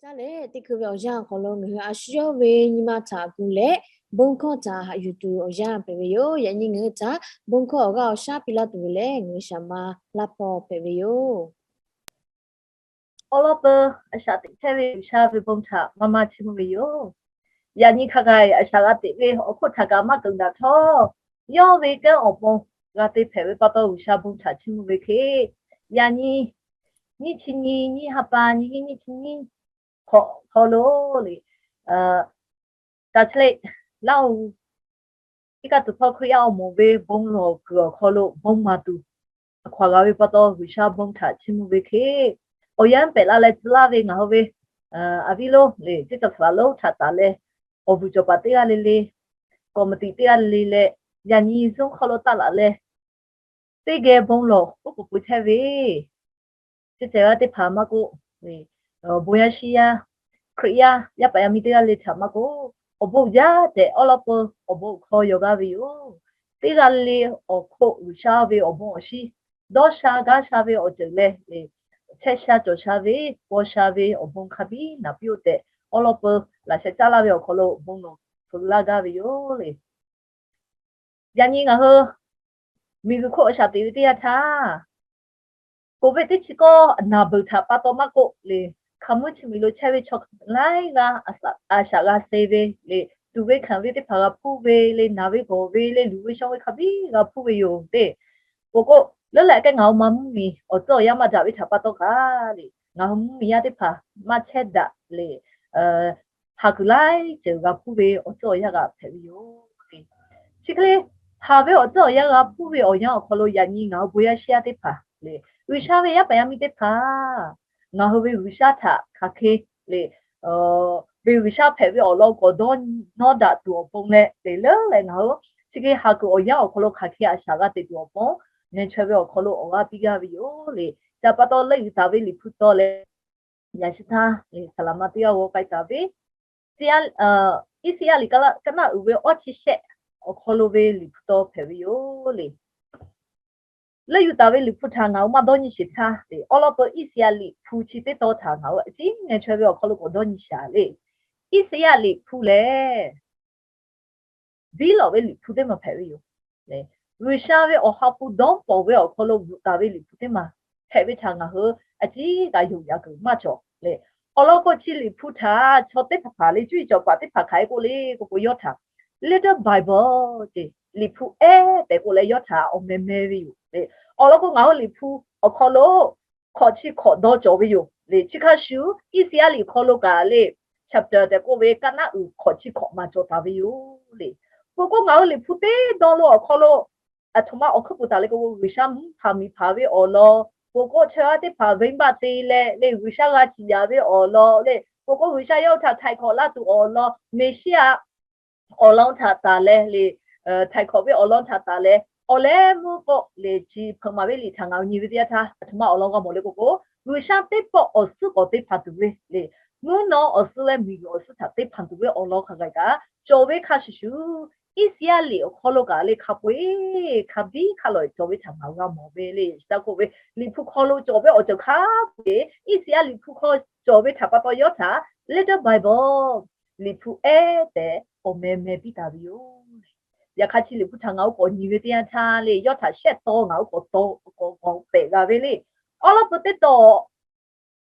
Taˇ leh teˇ hkui ve awˬ yanˇ awˬ hk'aw lo ngaˬ hui a shu yawˇ ve nyi ma htaꞈ gu leh, bon hkawˇ htaꞈ haꞈ yuˬ tuˬ awˬ yanˇ hpehꞈ ve yoˬ. Yaꞈ nyi ngaˬ hui htaꞈ bon hkawˇ awˬ g'aˇ awˬ shaˉ piˇ laˇ tuˬ ve lehˬ, ngaˬ hui shaˍ ma Laˇ hpawˇ hpehꞈ ve yoˬ. Awˬ lawn peuˬ, a shaꞈ teꞈ chehˇ ve G'uiˬsha ve bon htaꞈ maˇ maˇ chiˇ mvuh ve yoˬ. Yaꞈ nyi hk'a gaˬ a shaꞈ g'a teꞈ ve awˬ hk'oˆ htaꞈ kaꞈ maˇ keunˍ daꞈ htawˇ, yawˇ ve kanˉ awˬ pon g'a te hpehꞈ ve pa taw G'uiˬsha bon htaꞈ chiˇ mvuh ve hk'e, yaꞈ nyi nyiˇ chi nyi, nyiˇ ha pa nyiˇ nyiˇ nyiˇ chi nyiˇ hk'aw lo le, taˇ chehˇ le, Laˇ hu iˉ kaˆ tuˬ hpawˇ Hkriꞈ yaˇ awˬ moˍ ve bon lawˬ kuiˬ awˬ hk'aw lo bon maˍ tuˬ a hkaw aˬ g'a ve pa taw G'uiˬsha bon htaꞈ chiˇ mvuh ve hk'e, awˬ yanˇ pehꞈ la leh tcuh laˇ ve ngaˬ hui ve a viˉ lonˉ le, teˇ cawˬ hpaˍ lonˉ htaꞈ taˍ leh, awˬ vuiˬ cawˬ paˍ teˇ g'aˇ le le, kawꞈ maˍ tiꞈ teˇ g'aˇ le le leh, yaꞈ nyi Zoom hk'aw lo taˆ laꞈ leh, teˇ geh bon lawˬ oˉ k'oˍ pui chehˇ ve ceh ceh g'aˇ teˇ hpaˍ maˇ k'oˆ, bon yaˇ shiˍ yaˇ, Hkriꞈ yaˇ, yaˇ paˍ yaˇ miˇ teˇ g'aˇ le htaꞈ maˇ k'oˆ, awˬ bon jaˇ tehꞈ awˉ lawˉ peuˬ awˬ bon awˬ hk'aw yaw g'aˇ ve yoˬ. Teˇ g'aˇ le awˬ hk'oˆ G'uiˬsha ve awˬ bon awˬ shiˍ dawˇ sha gaˇ sha ve awˬ ceuˬ leh, chehˇ sha cawˬ sha ve, paw sha ve awˬ bon hk'a biˉ naˍ piˇ-oˆ tehꞈ, awˉ lawˉ peuˬ laꞈ sheh caˉ laˇ ve awˬ hk'aw lo bon lawˬ hpeuꞈ laˇ gaˇ ve yoˬ le. Yaꞈ nyi ngaˬ hui miˬguiˬ hk'oˆ a shaꞈ teꞈ ve teˇ yanˇ htaˇ, COVID teˇ chi kawˇ naˬ beuˬ htaꞈ pa taw maˇ k'oˆ le, hk'a mvuhˇ chi miˬ lo chehˇ ve chaw laiˉ g'aˇ a shaꞈ g'a suh ve le, tuˍ ve hkanˍ ve teˇ hpaˍ g'a hpuˇ ve le, naˬ ve gawˬ ve le, luˬ ve shaw ve hk'a biˉ g'a hpuˇ ve yoˬ le. K'o k'o, leuˉ leh kehˉ ngaˬ hui ma mvuhˇmiˬ awˬ tcuhˉ awˬ yanˇ maˇ daꞈ ve htaꞈ pa taw kaꞈ le, ngaˬ hui mvuhˇmiˬ yaˇ teˇ hpaˍ maˇ chehˇ daꞈ le, ha kuiˬ laiˉ ceuˬ g'a hpuˇ ve awˬ tcuhˉ awˬ yanˇ g'a hpehꞈ ve yoˬ. Chi hk'e le, haˍ ve awˬ tcuhˉ awˬ yanˇ g'a hpuˇ ve awˬ yanˇ awˬ hk'aw lo yaꞈ nyi ngaˬ hui bon yaˇ shiˍ yaˇ teˇ hpaˍ le, G'uiˬsha ve yaˇ paˍ yaˇ miˇ teˇ hpaˍ ngaˬ hui ve G'uiˬsha htaꞈ hk'aˬ hk'e le, ve G'uiˬsha hpehꞈ ve awˬ lawn k'awꞈ dawˇ nawˇ daꞈ tuˬ awˬ pon leh le, leuˉ leh ngaˬ hui chi hk'e haˍ kuiˬ awˬ yanˇ awˬ hk'aw lo hk'aˬ hk'e a shaꞈ g'a teꞈ tuˬ awˬ pon, neh chaweh ve awˬ hk'aw lo awˬ g'aˇ piˇ gaˇ ve yoˬ le. Chi pa taw leuˆ yuˬ taˍ ve Liꞈ hpu taw leh, yaꞈ shi htaˇ saˍ laˍ ma teˇ g'aˇ g'aw k'ai taˍ ve, Iˉsaˍyaˆ liꞈ kaˉ naˆ uiˍ ve awˇ chi shehˆ awˬ hk'aw lo ve Liꞈ hpu taw hpehꞈ ve yoˬ le. Leuˆ yuˬ taˍ ve Liꞈ hpu htaꞈ ngaˬ hui maˇ dawˇ nyi sheˍ htaˇ le, awˉ lawˉ peuˬ Iˉsaˍyaˆ liꞈ hpu chi teˇ taw htaꞈ ngaˬ hui a ciˉ neh chaweh ve awˬ hk'aw lo k'awꞈ dawˇ nyi shaˍ le. Iˉsaˍyaˆ liꞈ hpu lehˬ, biˇ lawꞈ ve Liꞈ hpu teˇ maˬ hpehꞈ ve yoˬ. G'uiˬsha ve awˬ ha hpu dawˇ pawˍ ve awˬ hk'aw lo bvuhꞈ taˍ ve Liꞈ hpu teˇ maˬ hpehꞈ ve htaꞈ ngaˬ hui a ciˉ kaꞈ yonˍ yaꞈ kuiˬ maˇ cawˬ le. Awˬ lawn k'o chi Liꞈ hpu htaꞈ chaw teˇ hpaˍ hpaˍ le cuˇ yiˍ cawˬ paˍ teˇ hpaˍ hk'aˬ hk'e k'oˆ le k'o k'o, yawˇ htaꞈ Little Bible ce, Liꞈ hpu ehˉ tehꞈ k'oˆ leh yawˇ htaꞈ awˬ meh meh ve yoˬ le. Awˬ lawn k'o ngaˬ hui Liꞈ hpu awˬ hk'aw lo hkawꞈ chi hkawꞈ dawˇ cawˬ ve yoˬ le. Chi hk'a shuˍ Iˉsaˍyaˆ liꞈ hk'aw lo kaꞈ le, chapter tehꞈ k'oˆ ve kaˉ naˆ uiˍ hkawꞈ chi hkawꞈ maˍ cawˬ taˍ ve yoˬ le. K'o k'o ngaˬ hui Liꞈ hpu teˇ dawˇ lo awˬ hk'aw lo aˬ htoꞈ ma awˬ hkuiˉ puˍ taˍ le k'o k'o, G'uiˬsha mvuhˇ hpaˍ miˬ hpaˍ ve awˬ lawn, k'o k'o chaw yaˇ teˇ hpaˍ venˇbaˆ te leh le G'uiˬsha g'a ciˍ yanˍ ve awˬ lawn le, k'o k'o G'uiˬsha yawˇ hui htaꞈ htaiˍ hkawꞈ laˇ tuˬ awˬ lawn, Meˍsiˉyaꞈ awˬ lawn htaꞈ taˍ leh le, htaiˍ hkawꞈ ve awˬ lawn htaꞈ taˍ leh, awˬ leh mvuhˇ k'oˆ le chi hpeuꞈ maˍ ve liꞈ htaꞈ ngaˬ hui nyi ve teˇ yanˇ htaˇ, aˬ htoꞈ ma awˬ lawn g'a mawˬ le k'o k'o, G'uiˬsha teˇ pawˆ awˬ suhˉ k'awꞈ te hpanˍ tuˬ ve le, mvuhˇ naw awˬ suhˉ leh miˬguiˬ awˬ suhˉ htaꞈ te hpanˍ tuˬ ve awˬ lawn hk'a gaˬ kaꞈ cawˬ ve hk'a shuˍ shuˍ, Iˉsaˍyaˆ liꞈ awˬ hk'aw lo kaꞈ le hk'a peu-eˬ hk'a biˇ hk'a lawꞈ cawˬ ve htaꞈ ngaˬ hui g'a mawˬ ve le. Chi htaꞈ k'oˆ ve Liꞈ hpu hk'aw lo cawˬ ve awˬ ceuˬ hk'a peu-eˬ Iˉsaˍyaˆ liꞈ hpu hk'aw cawˬ ve htaꞈ pa taw yawˇ htaꞈ Little Bible, Liꞈ hpu ehˉ tehꞈ awˬ meh meh piˇ taˍ ve yoˬ. Yaꞈ hk'aˇ chi Liꞈ hpu htaꞈ ngaˬ hui k'awꞈ nyi ve teˇ yanˇ htaˇ le, yawˇ htaꞈ shehˆ taw ngaˬ hui k'awꞈ taw k'awꞈ pehꞈ g'a ve le. Awˉ lawˉ peuˬ teˇ taw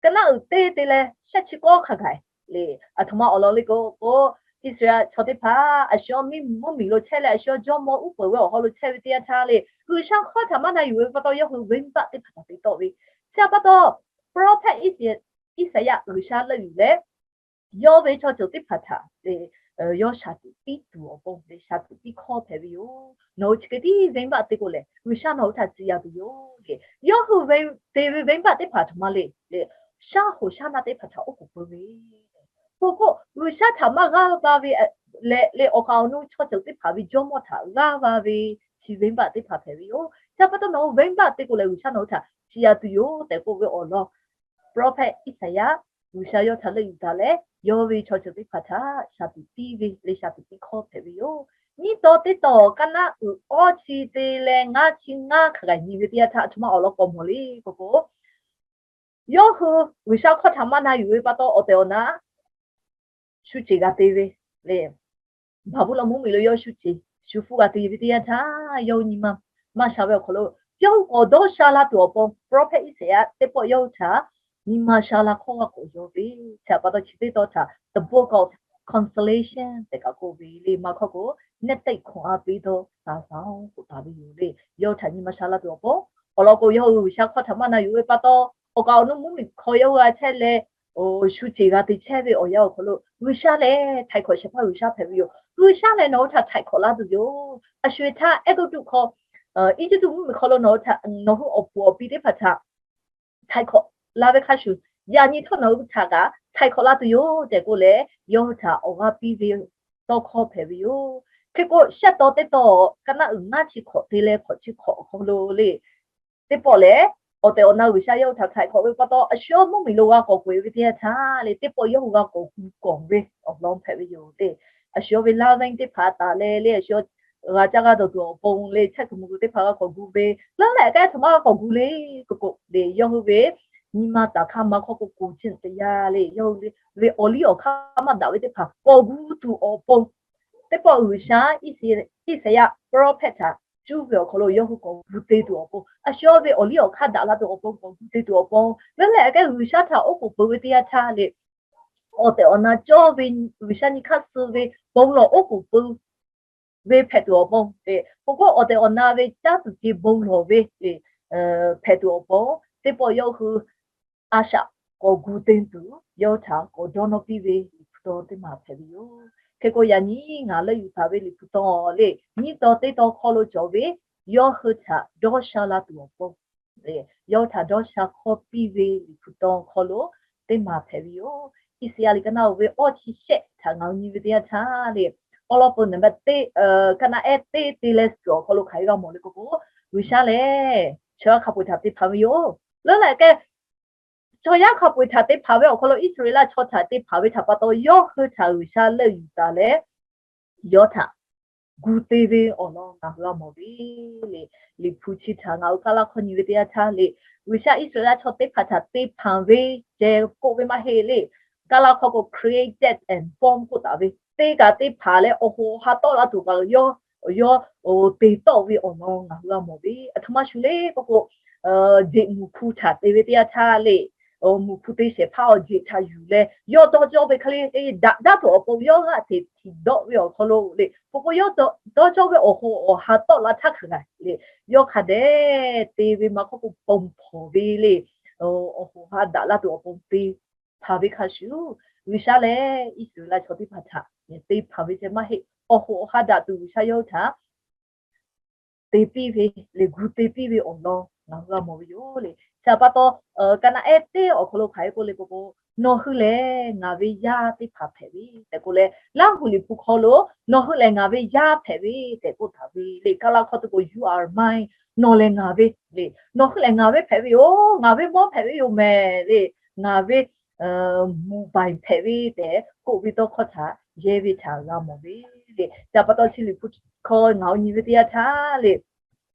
kaˉ naˆ uiˍ teˇ te leh shehˆ chi kawˇ hk'a gaˬ le, aˬ htoꞈ ma awˬ lawn le k'o k'o, Iˉsaˍreˍlaˆ chaw teˇ hpaˍ a shu mvuhˇmiˬ lo chehˇ leh a shu jawˇmawˇ uˉ peunˍ ve awˬ hk'aw lo chehˇ ve teˇ yanˇ htaˇ le, G'uiˬsha hkawˇ htaꞈ maˇ na yuˬ ve pa taw yawˇ hui venˇbaˆ teˇ hpaˍ htaꞈ te tawˆ ve. Chi pa taw prophet Iˉsaˍyaˆ G'uiˬsha leuˆ yuˬ leh, yawˇ ve chaw ceuˬ teˇ hpaˍ htaꞈ le, yawˇ shaˍ tiꞈ piˇ tuˬ awˬ pon le, shaˍ tiꞈ piˇ hkawˇ hpehꞈ ve yoˬ. Nawˬ hui chi hk'e tiˉ venˇbaˆ te k'o lehˬ, G'uiˬsha nawˬ hui htaꞈ ciˍ yanˍ tuˬ yoˬ le. Yawˇ hui te ve venˇbaˆ teˇ hpaˍ aˬ htoꞈ ma le le, shaˉ hoꞈ shaˉ naˆ teˇ hpaˍ htaꞈ oˉ k'oˍ pui ve k'o k'o, G'uiˬsha htaꞈ maˇ g'aˇ va ve leh le, awˬ kaˍ awˬ nu chaw ceuˬ teˇ hpaˍ ve jawˇmawˇ htaꞈ g'aˇ va ve chi venˇbaˆ teˇ hpaˍ hpehꞈ ve yoˬ. Chi pa taw nawˬ hui venˇbaˆ te k'o lehˬ, G'uiˬsha nawˬ hui htaꞈ ciˍ yanˍ tuˬ yoˬ tehꞈ k'oˆ ve awˬ lawn prophet Iˉsaˍyaˆ G'uiˬsha yawˇ htaꞈ leuˆ yuˬ taˍ leh, yawˇ ve chaw ceuˬ teˇ hpaˍ htaꞈ shaˍ tiꞈ piˇ ve le, shaˍ tiꞈ piˇ hkawˇ hpehꞈ ve yoˬ. Nyiˇ taw teˇ taw kaˉ naˆ uiˍ awˇ chi te leh ngaˇ chi ngaˇ hk'a gaˬ nyi ve teˇ yanˇ htaˇ aˬ htoꞈ ma awˬ lawn k'awꞈ mawˬ le k'o k'o, Yawˇ hui G'uiˬsha hkawˇ htaꞈ maˇ na yuˬ ve pa taw, awˬ tehˬ awˬ na shu ceˬ g'a te ve le. Baˍbuˍlonˍ mvuhˇmiˬ lo yawˇ shu ceˬ shu hpfuhˆ g'a te ve teˇ yanˇ htaˇ, yawˇ hui nyi ma maˇ sha ve awˬ hk'aw lo, yawˇ hui k'awꞈ dawˇ sha la tuˬ awˬ pon, prophet Iˉsaˍyaˆ teˇ pawˆ yawˇ hui htaꞈ nyi ma sha la hkawˇ g'a k'awꞈ yaw ve, chi htaꞈ pa taw chi teˇ tawn htaꞈ the book of consolation tehꞈ kaꞈ k'oˆ ve le. Maˇ hkawˇ k'o, neˇ teˆ hkawꞈ a piˇ dawˇ taˍ saˍ-oˬ k'oˆ taˍ ve yoˬ le. Yawˇ hui htaꞈ nyi ma sha la tuˬ awˬ pon, awˬ lawn k'o, yawˇ hui G'uiˬsha hkawˇ htaꞈ maˇ na yuˬ ve pa taw, awˬ kaˍ awˬ nu mvuhˇmiˬ hk'aw yawˇ hui g'a chehˇ leh, shu ceˬ g'a te chehˇ ve awˬ yanˇ awˬ hk'aw lo, G'uiˬsha lehˬ htaiˍ hkawꞈ shehˍ hpaˇ G'uiˬsha hpehꞈ ve yoˬ. G'uiˬsha lehˬ nawˬ hui htaꞈ htaiˍ hkawꞈ laˇ tuˬ yoˬ. A sho-eˬ htaˇ Eˇguˇtuꞈ hk'aw, Eˇjiˇtuꞈ mvuhˇmiˬ hk'aw lo nawˬ hui htaꞈ, nawˬ hui awˬ puˍ awˬ pi teˇ hpaˍ htaꞈ htaiˍ hkawꞈ la ve hk'a shuˍ, yaꞈ nyi htawˇ nawˬ hui htaꞈ kaꞈ htaiˍ hkawꞈ la tuˬ yoˬ tehꞈ k'oˆ leh, yawˇ hui htaꞈ awˬ g'aˇ piˇ ve tawˇ hkawˇ hpehꞈ ve yoˬ. Hk'e k'o, shehˆ taw teˇ taw, kaˇ naˆ uiˍ ngaˇ chi hkawꞈ te leh hkawꞈ chi hkawꞈ awˬ hk'aw lo le, teˇ pawˆ lehˬ, awˬ tehˬ awˬ na G'uiˬsha yawˇ hui htaꞈ htaiˍ hkawꞈ ve pa taw, a shu yawˇ mvuhˇmiˬ lo g'a k'awꞈ k'oꞈ-e ve teˇ yanˇ htaˇ le, teˇ pawˆ yawˇ hui g'a k'awꞈ gu kawˬ ve awˬ lawn hpehꞈ ve yoˬ le. A shu yawˇ ve laˇ venˇ teˇ hpaˍ taˍ leh le, a shu yawˇ g'a caˇ g'a dawˬ tuˬ awˬ pon le, chehˇ kuiˬ mvuh kuiˬ teˇ hpaˍ g'a k'awꞈ gu ve, leuˉ leh k'ai htaꞈ maˇ g'a k'awꞈ gu le. K'o k'o le, yawˇ hui ve nyi ma taˍ hk'aˇ maˇ hk'awˇ k'o, k'oˍ chi teˇ yanˇ le, yawˇ hui ve awˬ liˇ awˬ hk'aˇ maˇ daꞈ ve teˇ hpaˍ k'awꞈ gu tuˬ awˬ pon, teˇ pawˆ G'uiˬsha Iˉsaˍyaˆ prophet htaꞈ cuˇ ve awˬ hk'aw lo yawˇ hui k'awꞈ gu te tuˬ awˬ pon, a shu yawˇ ve awˬ liˇ awˬ hk'aˇ daꞈ la tuˬ awˬ pon k'awꞈ gu te tuˬ awˬ pon, leuˉ leh k'ai G'uiˬsha htaꞈ oˉ k'oˍ peuˬ ve teˇ yanˇ htaˇ le, awˬ tehˬ awˬ na cawˇ ve G'uiˬsha nyi hk'aˇ suh ve bon lawˬ oˉ k'oˍ peuˬ ve hpehꞈ tuˬ awˬ pon le, k'o k'o awˬ tehˬ awˬ na ve caˇ tuˬ ce bon lawˬ ve le, hpehꞈ tuˬ awˬ pon, teˇ pawˆ yawˇ hui a shaꞈ k'awꞈ gu te tuˬ yawˇ hui htaꞈ k'awꞈ dawˇ nawˇ piˇ ve liꞈ hpu taw teˇ maˬ hpehꞈ ve yoˬ. Hk'e k'o, yaꞈ nyi ngaˬ leuˆ yuˬ taˍ ve liꞈ hpu taw le, nyiˇ taw teˇ taw hk'aw lo cawˬ ve, yawˇ hui htaꞈ dawˇ sha la tuˬ awˬ pon, yawˇ hui htaꞈ dawˇ sha hkawˇ piˇ ve liꞈ hpu taw hk'aw lo teˇ maˬ hpehꞈ ve yoˬ. Iˉsaˍyaˆ liꞈ kaˇ naˆ uiˍ ve awˇ chi shehˆ htaꞈ ngaˬ hui nyi ve teˇ yanˇ htaˇ le, awˬ lawn peuˬ naˍ baˆ teˇ, kaˇ naˆ ehˉ teˇ te leh suhˍ awˬ hk'aw lo hk'aˬ hk'e g'a mawˬ le k'o k'o, G'uiˬsha lehˬ chaw yaˇ hk'a peu-eˬ htaꞈ te hpanˍ ve yoˬ. Leuˉ leh k'ai chaw yaˇ hk'a peu-eˬ htaꞈ te hpanˍ ve awˬ hk'aw lo Iˉsaˍreˍlaˆ chaw htaꞈ te hpanˍ ve htaꞈ pa taw, yawˇ hui htaꞈ G'uiˬsha leuˆ yuˬ taˍ leh, yawˇ htaꞈ gu te ve awˬ lawn ngaˬ hui g'a mawˬ ve le. Liꞈ hpu chi htaꞈ ngaˬ hui kaˇ laˇ hk'awˇ nyi ve teˇ yanˇ htaˇ le, G'uiˬsha Iˉsaˍreˍlaˆ chaw teˇ hpaˍ htaꞈ te hpanˍ ve ceh k'oˆ ve maˇ heˆ le. Kaˇ laˇ hk'awˇ k'o created and formed k'oˆ taˍ ve, te kaꞈ te hpanˍ leh awˬ hoꞈ awˬ ha tawˆ la tuˬ kaꞈ yawˇ, yawˇ te tawˆ ve awˬ lawn ngaˬ hui g'a mawˬ ve. Aˬ htoꞈ ma shuˍ le k'oˆ k'o, jeꞈ mvuhˬ hpu htaꞈ te ve teˇ yanˇ htaˇ le, mvuhˬ hpu te shehˍ hpaˇ awˬ jeꞈ htaꞈ yuˬ leh yawˇ dawˇ cawˇ ve hk'e le, daꞈ jaˇ tuˬ awˬ pon yawˇ g'aˇ hteꞈ htiꞈ dawˆ ve awˬ hk'aw lo le, k'o k'o yawˇ dawˇ cawˇ ve awˬ hoꞈ awˬ ha tawˆ la htaˇ hk'a gaˬ le, yawˇ hk'a dehꞈ te ve maˇ hk'awˇ k'o ponˬ hpawˍ ve le, awˬ hoꞈ awˬ ha daꞈ la tuˬ awˬ pon te hpanˍ ve hk'a shuˍ, G'uiˬsha lehˬ Iˉsaˍreˍlaˆ chaw teˇ hpaˍ htaꞈ te hpanˍ ve ceh maˇ heˆ. Awˬ hoꞈ awˬ ha daꞈ tuˬ G'uiˬsha yawˇ hui htaꞈ te piˇ ve le, gu te piˇ ve awˬ lawn ngaˬ hui g'a mawˬ ve yoˬ le. Chi htaꞈ pa taw, kaˇ naˆ ehˉ teˇ awˬ hk'aw lo hk'aˬ hk'e k'oˆ le k'o k'o, nawˬ hui lehˬ ngaˬ ve yaˇ teˇ hpaˍ hpehꞈ ve tehꞈ k'oˆ leh, Laˇhuˍ liꞈ hpu hk'aw lo nawˬ hui lehˬ ngaˬ ve yaˇ hpehꞈ ve tehꞈ k'oˆ taˍ ve le. Kaˇ laˇ hk'awˇ teˇ k'o, you are mine, nawˬ lehˬ ngaˬ ve le, nawˬ hui lehˬ ngaˬ ve hpehꞈ ve yoˬ, ngaˬ ve mawˇ hpehꞈ ve yoˬ mehˍ le, ngaˬ ve mvuhˇ baˬ hpehꞈ ve tehꞈ k'oˆ ve tawˇ hkawˇ htaꞈ yehˇ ve htaꞈ g'a mawˬ ve le. Chi htaꞈ pa taw chi liꞈ hpu hk'aw ngaˬ hui nyi ve teˇ yanˇ htaˇ le,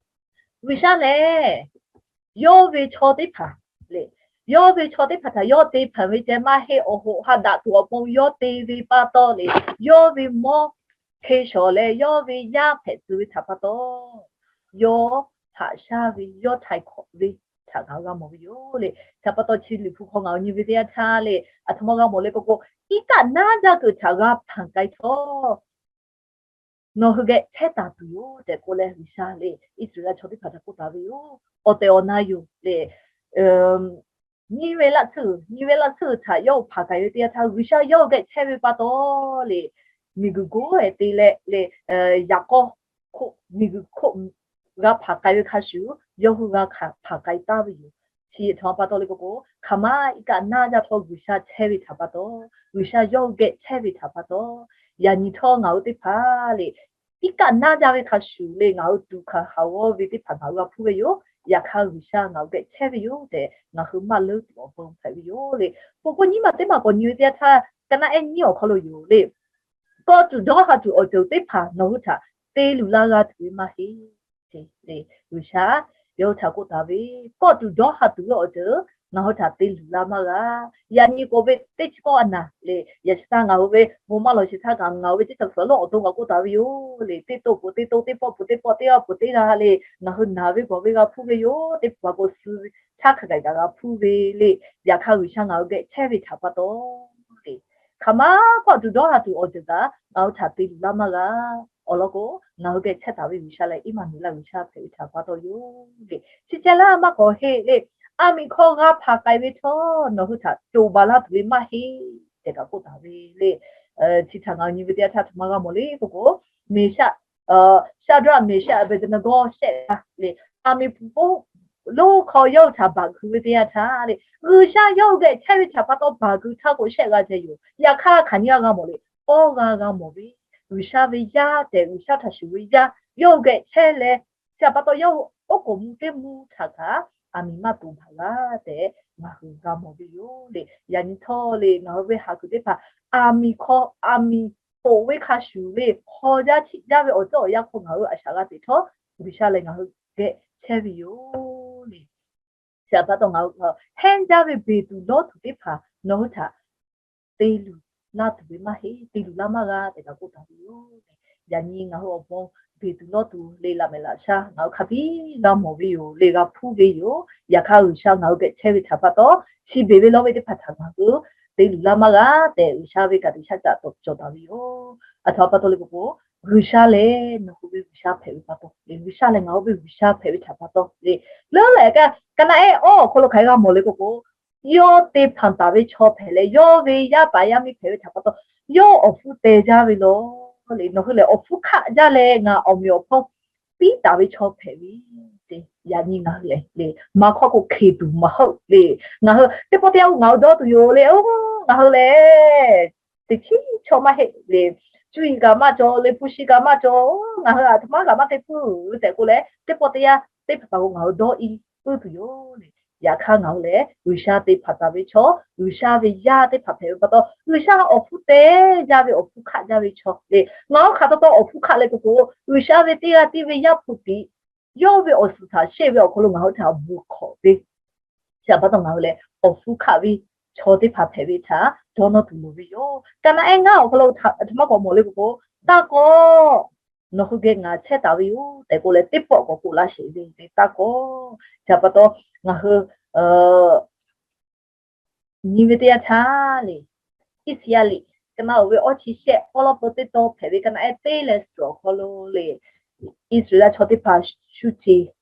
G'uiˬsha lehˬ yawˇ ve chaw teˇ hpaˍ le, yawˇ ve chaw teˇ hpaˍ htaꞈ yawˇ te hpanˍ ve ceh maˇ heˆ. Awˬ hoꞈ ha daꞈ tuˬ awˬ pon yawˇ te ve pa taw le, yawˇ ve mawˇ hk'e shawˍ leh yawˇ ve yaˇ hpehꞈ tcuh ve htaꞈ pa taw, yawˇ haꞈ shaˉ ve, yawˇ htaiˍ hkawꞈ ve htaꞈ ngaˬ hui g'a mawˬ ve yoˬ le. Chi htaꞈ pa taw chi liꞈ hpu hk'aw ngaˬ hui nyi ve teˇ yanˇ htaˇ le, aˬ htoꞈ ma g'a mawˬ le k'o k'o, iˉ kaˆ naˉ jaˇ kuiˬ htaꞈ g'a hpanˍ k'ai htawˇ nawˬ hui geh chehˇ taˍ tuˬ yoˬ tehꞈ k'oˆ leh, G'uiˬsha le Iˉsaˍreˍlaˆ chaw teˇ hpaˍ htaꞈ k'oˆ taˍ ve yoˬ. Awˬ tehˬ awˬ na yoˬ le, nyiˇ ve laˇ tsuhˇ, nyiˇ ve laˇ tsuhˇ htaꞈ yawˇ hui hpanˍ k'ai ve teˇ yanˇ htaˇ, G'uiˬsha yawˇ hui geh chehˇ ve pa taw le, miˬguiˬ goˉ-ehˍ te leh le, yaꞈ k'aw miˬguiˬ hk'oˆ g'a hpanˍ k'ai ve hk'a shuˍ, yawˇ hui g'a hpanˍ k'ai taˍ ve yoˬ. Chi htaꞈ pa taw le k'o k'o, hk'aˬ ma iˉ kaˆ naˉ jaˇ htawˇ G'uiˬsha chehˇ ve htaꞈ pa taw, G'uiˬsha yawˇ hui geh chehˇ ve htaꞈ pa taw, yaꞈ nyi htawˇ ngaˬ hui teˇ hpaˍ le iˉ kaˆ naˉ jaˇ ve hk'a shuˍ le, ngaˬ hui tuꞈ hkanˍ haˍ g'awˇ ve teˇ hpaˍ ngaˬ hui g'a hpuˇ ve yoˬ. Yaꞈ hk'aˇ G'uiˬsha ngaˬ hui geh chehˇ ve yoˬ tehꞈ ngaˬ hui maˇ leuˉ tuˬ awˬ pon hpehꞈ ve yoˬ le. K'o k'o nyiˇ maˬ teˇ maˬ k'awꞈ nyi ve teˇ yanˇ htaˇ, kaˇ naˆ ehˉ nyiˇ awˬ hk'aw lo yoˬ le, kawˆ tuˬ dawˇ ha tuˬ awˬ ceuˬ teˇ hpaˍ nawˬ hui htaꞈ te luˬ la g'a tuˬ ve maˇ heˆ. G'uiˬsha yawˇ hui htaꞈ k'oˆ taˍ ve, kawˆ tuˬ dawˇ ha tuˬ ve awˬ ceuˬ ngaˬ hui htaꞈ te luˬ la maˇ g'a. Yaꞈ nyi k'oˆ ve teˇ chi kawˆ a naˍ le, yaꞈ chi htaˇ ngaˬ hui ve bon maˇ lawˬ chi htaˇ kaꞈ ngaˬ hui ve teˇ cawˬ suhˍ lonˉ awˬ to kaꞈ k'oˆ taˍ ve yoˬ le. Teˇ to peuˬ teˇ to, teˇ pawˆ peuˬ teˇ pawˆ, teˇ g'aˇ peuˬ teˇ g'aˇ le, ngaˬ hui naˬ ve gawˬ ve g'a hpuˇ ve yoˬ. Teˇ hpaˍ k'o suh ve chaˇ hk'a gaˬ kaꞈ g'a hpuˇ ve le. Yaꞈ hk'aˇ G'uiˬsha ngaˬ hui geh chehˇ ve htaꞈ pa taw le, hk'aˬ ma k'awꞈ tuˬ dawˇ ha tuˬ awˬ ceuˬ kaꞈ ngaˬ hui htaꞈ te luˬ laˇ maˇ g'a. Awˬ lawn k'o, ngaˬ hui geh chehˇ taˍ ve G'uiˬsha lehˬ Eˇmaˍnuˍlaˆ G'uiˬsha hpehꞈ ve htaꞈ pa taw yoˬ le. Chi ceh laˇ maˇ k'awꞈ heˆ le. Aˬ miˍ hk'aw g'a hpanˍ k'ai ve htawˇ nawˬ hui htaꞈ coˬ baˬ laˇ tuˬ ve maˇ heˆ tehꞈ kaꞈ k'oˆ taˍ ve le. Chi htaꞈ ngaˬ hui nyi ve teˇ yanˇ htaˇ htaꞈ maˇ g'a mawˬ le k'oˆ k'o, Shaˍdranˍ, Meˍshaˆ, Aˍbeˍdeˍneˍgawˇ shehˆ g'a le. Aˬ miˍ pfuhˍ lonˉ hk'aw yawˇ hui htaꞈ baˬ keu ve teˇ yanˇ htaˇ le, G'uiˬsha yawˇ hui geh chehˇ ve htaꞈ pa taw baˬ keu htaˇ k'o shehˆ g'a ceh yoˬ. Yaꞈ hk'aˇ hk'aˬ nyi g'a g'a mawˬ le, awˇ g'a g'a mawˬ ve, G'uiˬsha ve yaˇ tehꞈ G'uiˬsha htaꞈ shuˍ ve yaˇ yawˇ hui geh chehˇ leh, chi htaꞈ pa taw yawˇ hui oˉ k'oˍ mvuh teˇ mvuh htaꞈ kaꞈ aˬ miˍ maˇ to baˬ g'a tehꞈ ngaˬ hui g'a mawˬ ve yoˬ le. Yaꞈ nyi htawˇ le, ngaˬ hui ve haˍ kuiˬ teˇ hpaˍ aˬ miˍ hk'aw, aˬ miˍ poˬ ve hk'a shuˍ le, hk'aw jaˇ chiˆ jaˇ ve awˬ ceuˬ awˬ yanˇ hk'aw ngaˬ hui a shaꞈ g'a teꞈ htawˇ, G'uiˬsha lehˬ ngaˬ hui geh chehˇ ve yoˬ le. Chi htaꞈ pa taw ngaˬ hui hehˉ jaˇ ve beˬ tuˬ lawˇ tuˬ teˇ hpaˍ nawˬ hui htaꞈ te luˬ laˇ tuˬ ve maˇ heˆ, te luˬ laˇ maˇ g'a tehꞈ kaꞈ k'oˆ taˍ ve yoˬ. Yaꞈ nyi ngaˬ hui awˬ pon beˬ tuˬ lawˇ tuˬ le laꞈ mehˍ laꞈ sha ngaˬ hui hk'a biˇ g'a mawˬ ve yoˬ le, g'a hpuˇ ve yoˬ. Yaꞈ hk'aˇ G'uiˬsha ngaˬ hui geh chehˇ ve htaꞈ pa taw, chi beˬ ve lawˇ ve teˇ hpaˍ htaꞈ ngaˬ hui te luˬ laˇ maˇ g'a tehꞈ G'uiˬsha ve ka tiꞈ shaˉ caꞈ cawˬ taˍ ve yoˬ. Aˬ htoꞈ ma pa taw le k'oˆ k'o, G'uiˬsha lehˬ nawˬ hui ve G'uiˬsha hpehꞈ ve pa taw le, G'uiˬsha lehˬ ngaˬ hui ve G'uiˬsha hpehꞈ ve htaꞈ pa taw le, leuˉ leh ka, ka naˆ ehˉ awˬ hk'aw lo hk'aˬ hk'e g'a mawˬ le k'oˆ k'o, yawˇ te hpanˍ taˍ ve chaw hpehꞈ leh yawˇ ve yaˇ paˍ yaˇ miˇ hpehꞈ ve htaꞈ pa taw, yawˇ awˬ hpfuhˇ teh jaˇ ve law le. Nawˬ hui lehˬ awˬ hpfuhˇ hkaˆ jaˇ leh ngaˬ awˬ meꞈ awˬ hpawˇ piˇ taˍ ve chaw hpehꞈ ve, yaꞈ nyi ngaˬ hui lehˬ le, maˇ hk'awˇ k'o hkeˍ tuˬ maˇ heuˆ le. Ngaˬ hui teˇ pawˆ teˇ yanˇ ngaˬ hui dawˇ tuˬ yoˬ le. Ngaˬ hui lehˬ teꞈ chiˉ chaw maˇ heˆ le. Cuˇ yiˍ kaꞈ maˇ cawˬ le, hpu shi kaꞈ maˇ cawˬ. Ngaˬ hui aˬ htoꞈ ma kaꞈ maˇ te puiˉ tehꞈ k'oˆ leh, teˇ pawˆ teˇ yanˇ teˇ hpaˍ hpaˍ k'o ngaˬ hui dawˇ i puiˉ tuˬ yoˬ le. Yaꞈ hk'aˇ ngaˬ hui lehˬ G'uiˬsha te hpanˍ taˍ ve chaw, G'uiˬsha ve yaˇ teˇ hpaˍ hpehꞈ ve pa taw, G'uiˬsha awˬ hpfuhˇ teh jaˇ ve, awˬ hpfuhˇ hkaˆ jaˇ ve chaw le. Ngaˬ hui hk'aˬ taw taw awˬ hpfuhˇ hkaˆ leh k'oˆ k'o, G'uiˬsha ve teˇ g'aˇ tiˉ ve Yaˇ hpu tiꞈ yawˇ ve awˬ suhˍ htaꞈ sheˆ ve awˬ hk'aw lo ngaˬ hui htaꞈ bvuhˬ hk'awꞈ ve chi htaꞈ pa taw ngaˬ hui lehˬ awˬ hpfuhˇ hkaˆ ve chaw teˇ hpaˍ hpehꞈ ve htaꞈ dawˇ nawˇ tuˬ loˍ ve yoˬ. Ka naˆ ehˉ ngaˇ awˬ hk'aw lo a htoꞈ ma k'awꞈ mawˬ le k'oˆ k'o, taˇ kawˆ, nawˬ hui geh ngaˬ chehˇ taˍ ve yoˬ tehꞈ k'oˆ leh teˇ pawˆ k'awꞈ k'oˆ laˇ sheˍ ve le, taˇ kawˆ. Chi htaꞈ pa taw ngaˬ hui nyi ve teˇ yanˇ htaˇ le, Iˉsaˍyaˆ liꞈ ka naˆ oˬ ve awˇ chi shehˆ awˉ lawˉ peu teˇ taw hpehꞈ ve ka naˆ ehˉ teˇ leh suhˍ awˬ hk'aw lo le, Iˉsaˍreˍlaˆ chaw teˇ hpaˍ shu ce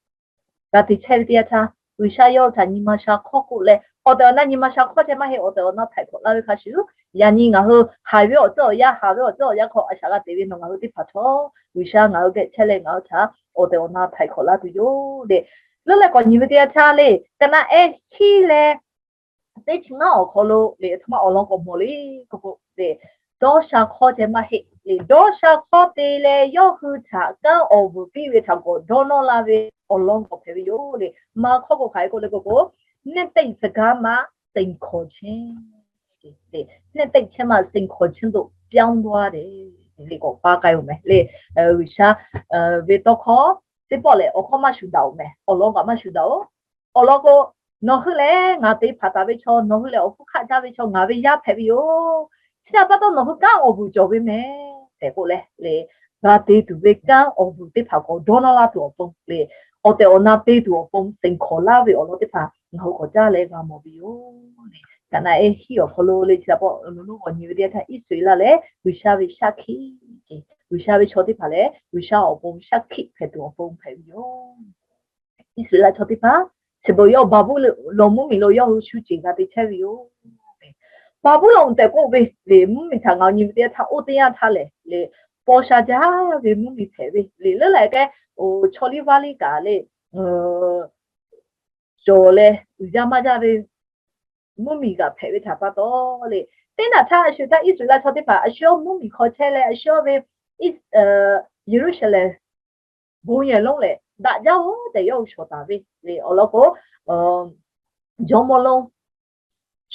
g'a te chehˇ ve teˇ yanˇ htaˇ, G'uiˬsha yawˇ hui htaꞈ nyi ma sha hk'awˇ k'oˆ leh, awˬ tehˬ awˬ na nyi ma sha hk'awˇ chehˇ maˇ heˆ, awˬ tehˬ awˬ na htaiˍ hk'awꞈ laˇ ve hk'a shuˍ, yaꞈ nyi ngaˬ hui haiˬ ve awˬ tcuhˉ awˬ yanˇ, haˍ ve awˬ tcuhˉ awˬ yanˇ hk'aw a shaꞈ g'a teꞈ ve nawˬ ngaˬ hui teˇ hpaˍ htawˇ, G'uiˬsha ngaˬ hui geh chehˇ leh ngaˬ hui htaꞈ awˬ tehˬ awˬ na htaiˍ hk'awꞈ laˇ tuˬ yoˬ le. Leuˉ leh k'awꞈ nyi ve teˇ yanˇ htaˇ le, ka naˆ ehˉ hiˉ leh teˇ chi ngaˇ awˬ hk'aw lo le, a htoꞈ ma awˬ lawn k'awꞈ mawˬ le k'oˆ k'o le, dawˇ sha hk'awˇ ceh maˇ heˆ le, dawˇ sha hk'awˇ te leh yawˇ hui htaꞈ kanˉ awˬ vuiˬ piˇ ve htaꞈ k'awꞈ dawˇ nawˇ la ve awˬ lawn k'awꞈ hpehꞈ ve yoˬ le. Maˇ hk'awˇ k'o hk'aˬ hk'e k'oˆ le k'oˆ k'o, နှစ်သိပ်စကားမှ စိန်ခေါ်ခြင်း နှစ်သိပ်ခြင်းမှ စိန်ခေါ်ခြင်းသို့ ပြောင်းသွားတယ် le k'awꞈ pa k'ai-oˬ meh le. G'uiˬsha ve tawˇ hkawˇ teˇ pawˆ lehˬ awˬ hkawˇ maˇ shuˍ daꞈ-oˬ meh, awˬ lawn kaꞈ maˇ shuˍ daꞈ-oˬ. Awˬ lawn k'o, nawˬ hui lehˬ ngaˬ te hpanˍ taˍ ve chaw, nawˬ hui lehˬ awˬ hpfuhˇ hkaˆ jaˇ ve chaw, ngaˬ ve yaˇ hpehꞈ ve yoˬ. Chi htaꞈ pa taw nawˬ hui kanˉ awˬ vuiˬ cawˬ ve meh tehꞈ k'oˆ leh le, g'a te tuˬ ve kanˉ awˬ vuiˬ teˇ hpaˍ k'awꞈ dawˇ nawˇ laˇ tuˬ awˬ pon le, awˬ tehˬ awˬ na te tuˬ awˬ pon စိန်ခေါ် laˇ ve awˬ lawn teˇ hpaˍ ngaˬ hui k'awꞈ caˇ leh g'a mawˬ ve yoˬ le. Ka naˆ ehˉ hiˉ awˬ hk'aw lo le, chi htaꞈ pa taw awˬ lawn k'awꞈ nyi ve teˇ yanˇ htaˇ, Iˉsaˍreˍlaˆ lehˬ G'uiˬsha ve shaˉ hkiˆ, G'uiˬsha ve chaw teˇ hpaˍ lehˬ G'uiˬsha awˬ pon shaˉ hkiˆ hpehꞈ tuˬ awˬ pon hpehꞈ ve yoˬ. Iˉsaˍreˍlaˆ chaw teˇ hpaˍ chi beuꞈ yawˇ Baˍbuˍlonˍ mvuhˇmiˬ lo yawˇ hui shu ceˬ g'a te chehˇ ve yoˬ. Baˍbuˍlonˍ tehꞈ k'oˆ ve le, mvuhˇmiˬ htaꞈ ngaˬ hui nyi ve teˇ yanˇ htaˇ, oˇ teˇ yanˇ htaˇ lehˬ le, paw sha jaˇ ve mvuhˇmiˬ hpehꞈ ve le, leuˉ leh k'o, chaw liˇ vaˇ liˇ kaꞈ le, cawˬ leh uiˍ jaˇ maˇ jaˇ ve mvuhˇmiˬ kaꞈ hpehꞈ ve htaꞈ pa taw le, teˇ naꞈ htaˇ a shu htaˇ Iˉsaˍreˍlaˆ chaw teˇ hpaˍ a shu mvuhˇmiˬ hk'aw chehˇ leh a shu ve Yeˍruˆsaˍlehnˍ bon yehˬ lonˉ lehˬ daꞈ jaˇ-oˬ tehꞈ yawˇ hui shawˍ taˍ ve le. Awˬ lawn k'o, jawˇmawˇ lonˉ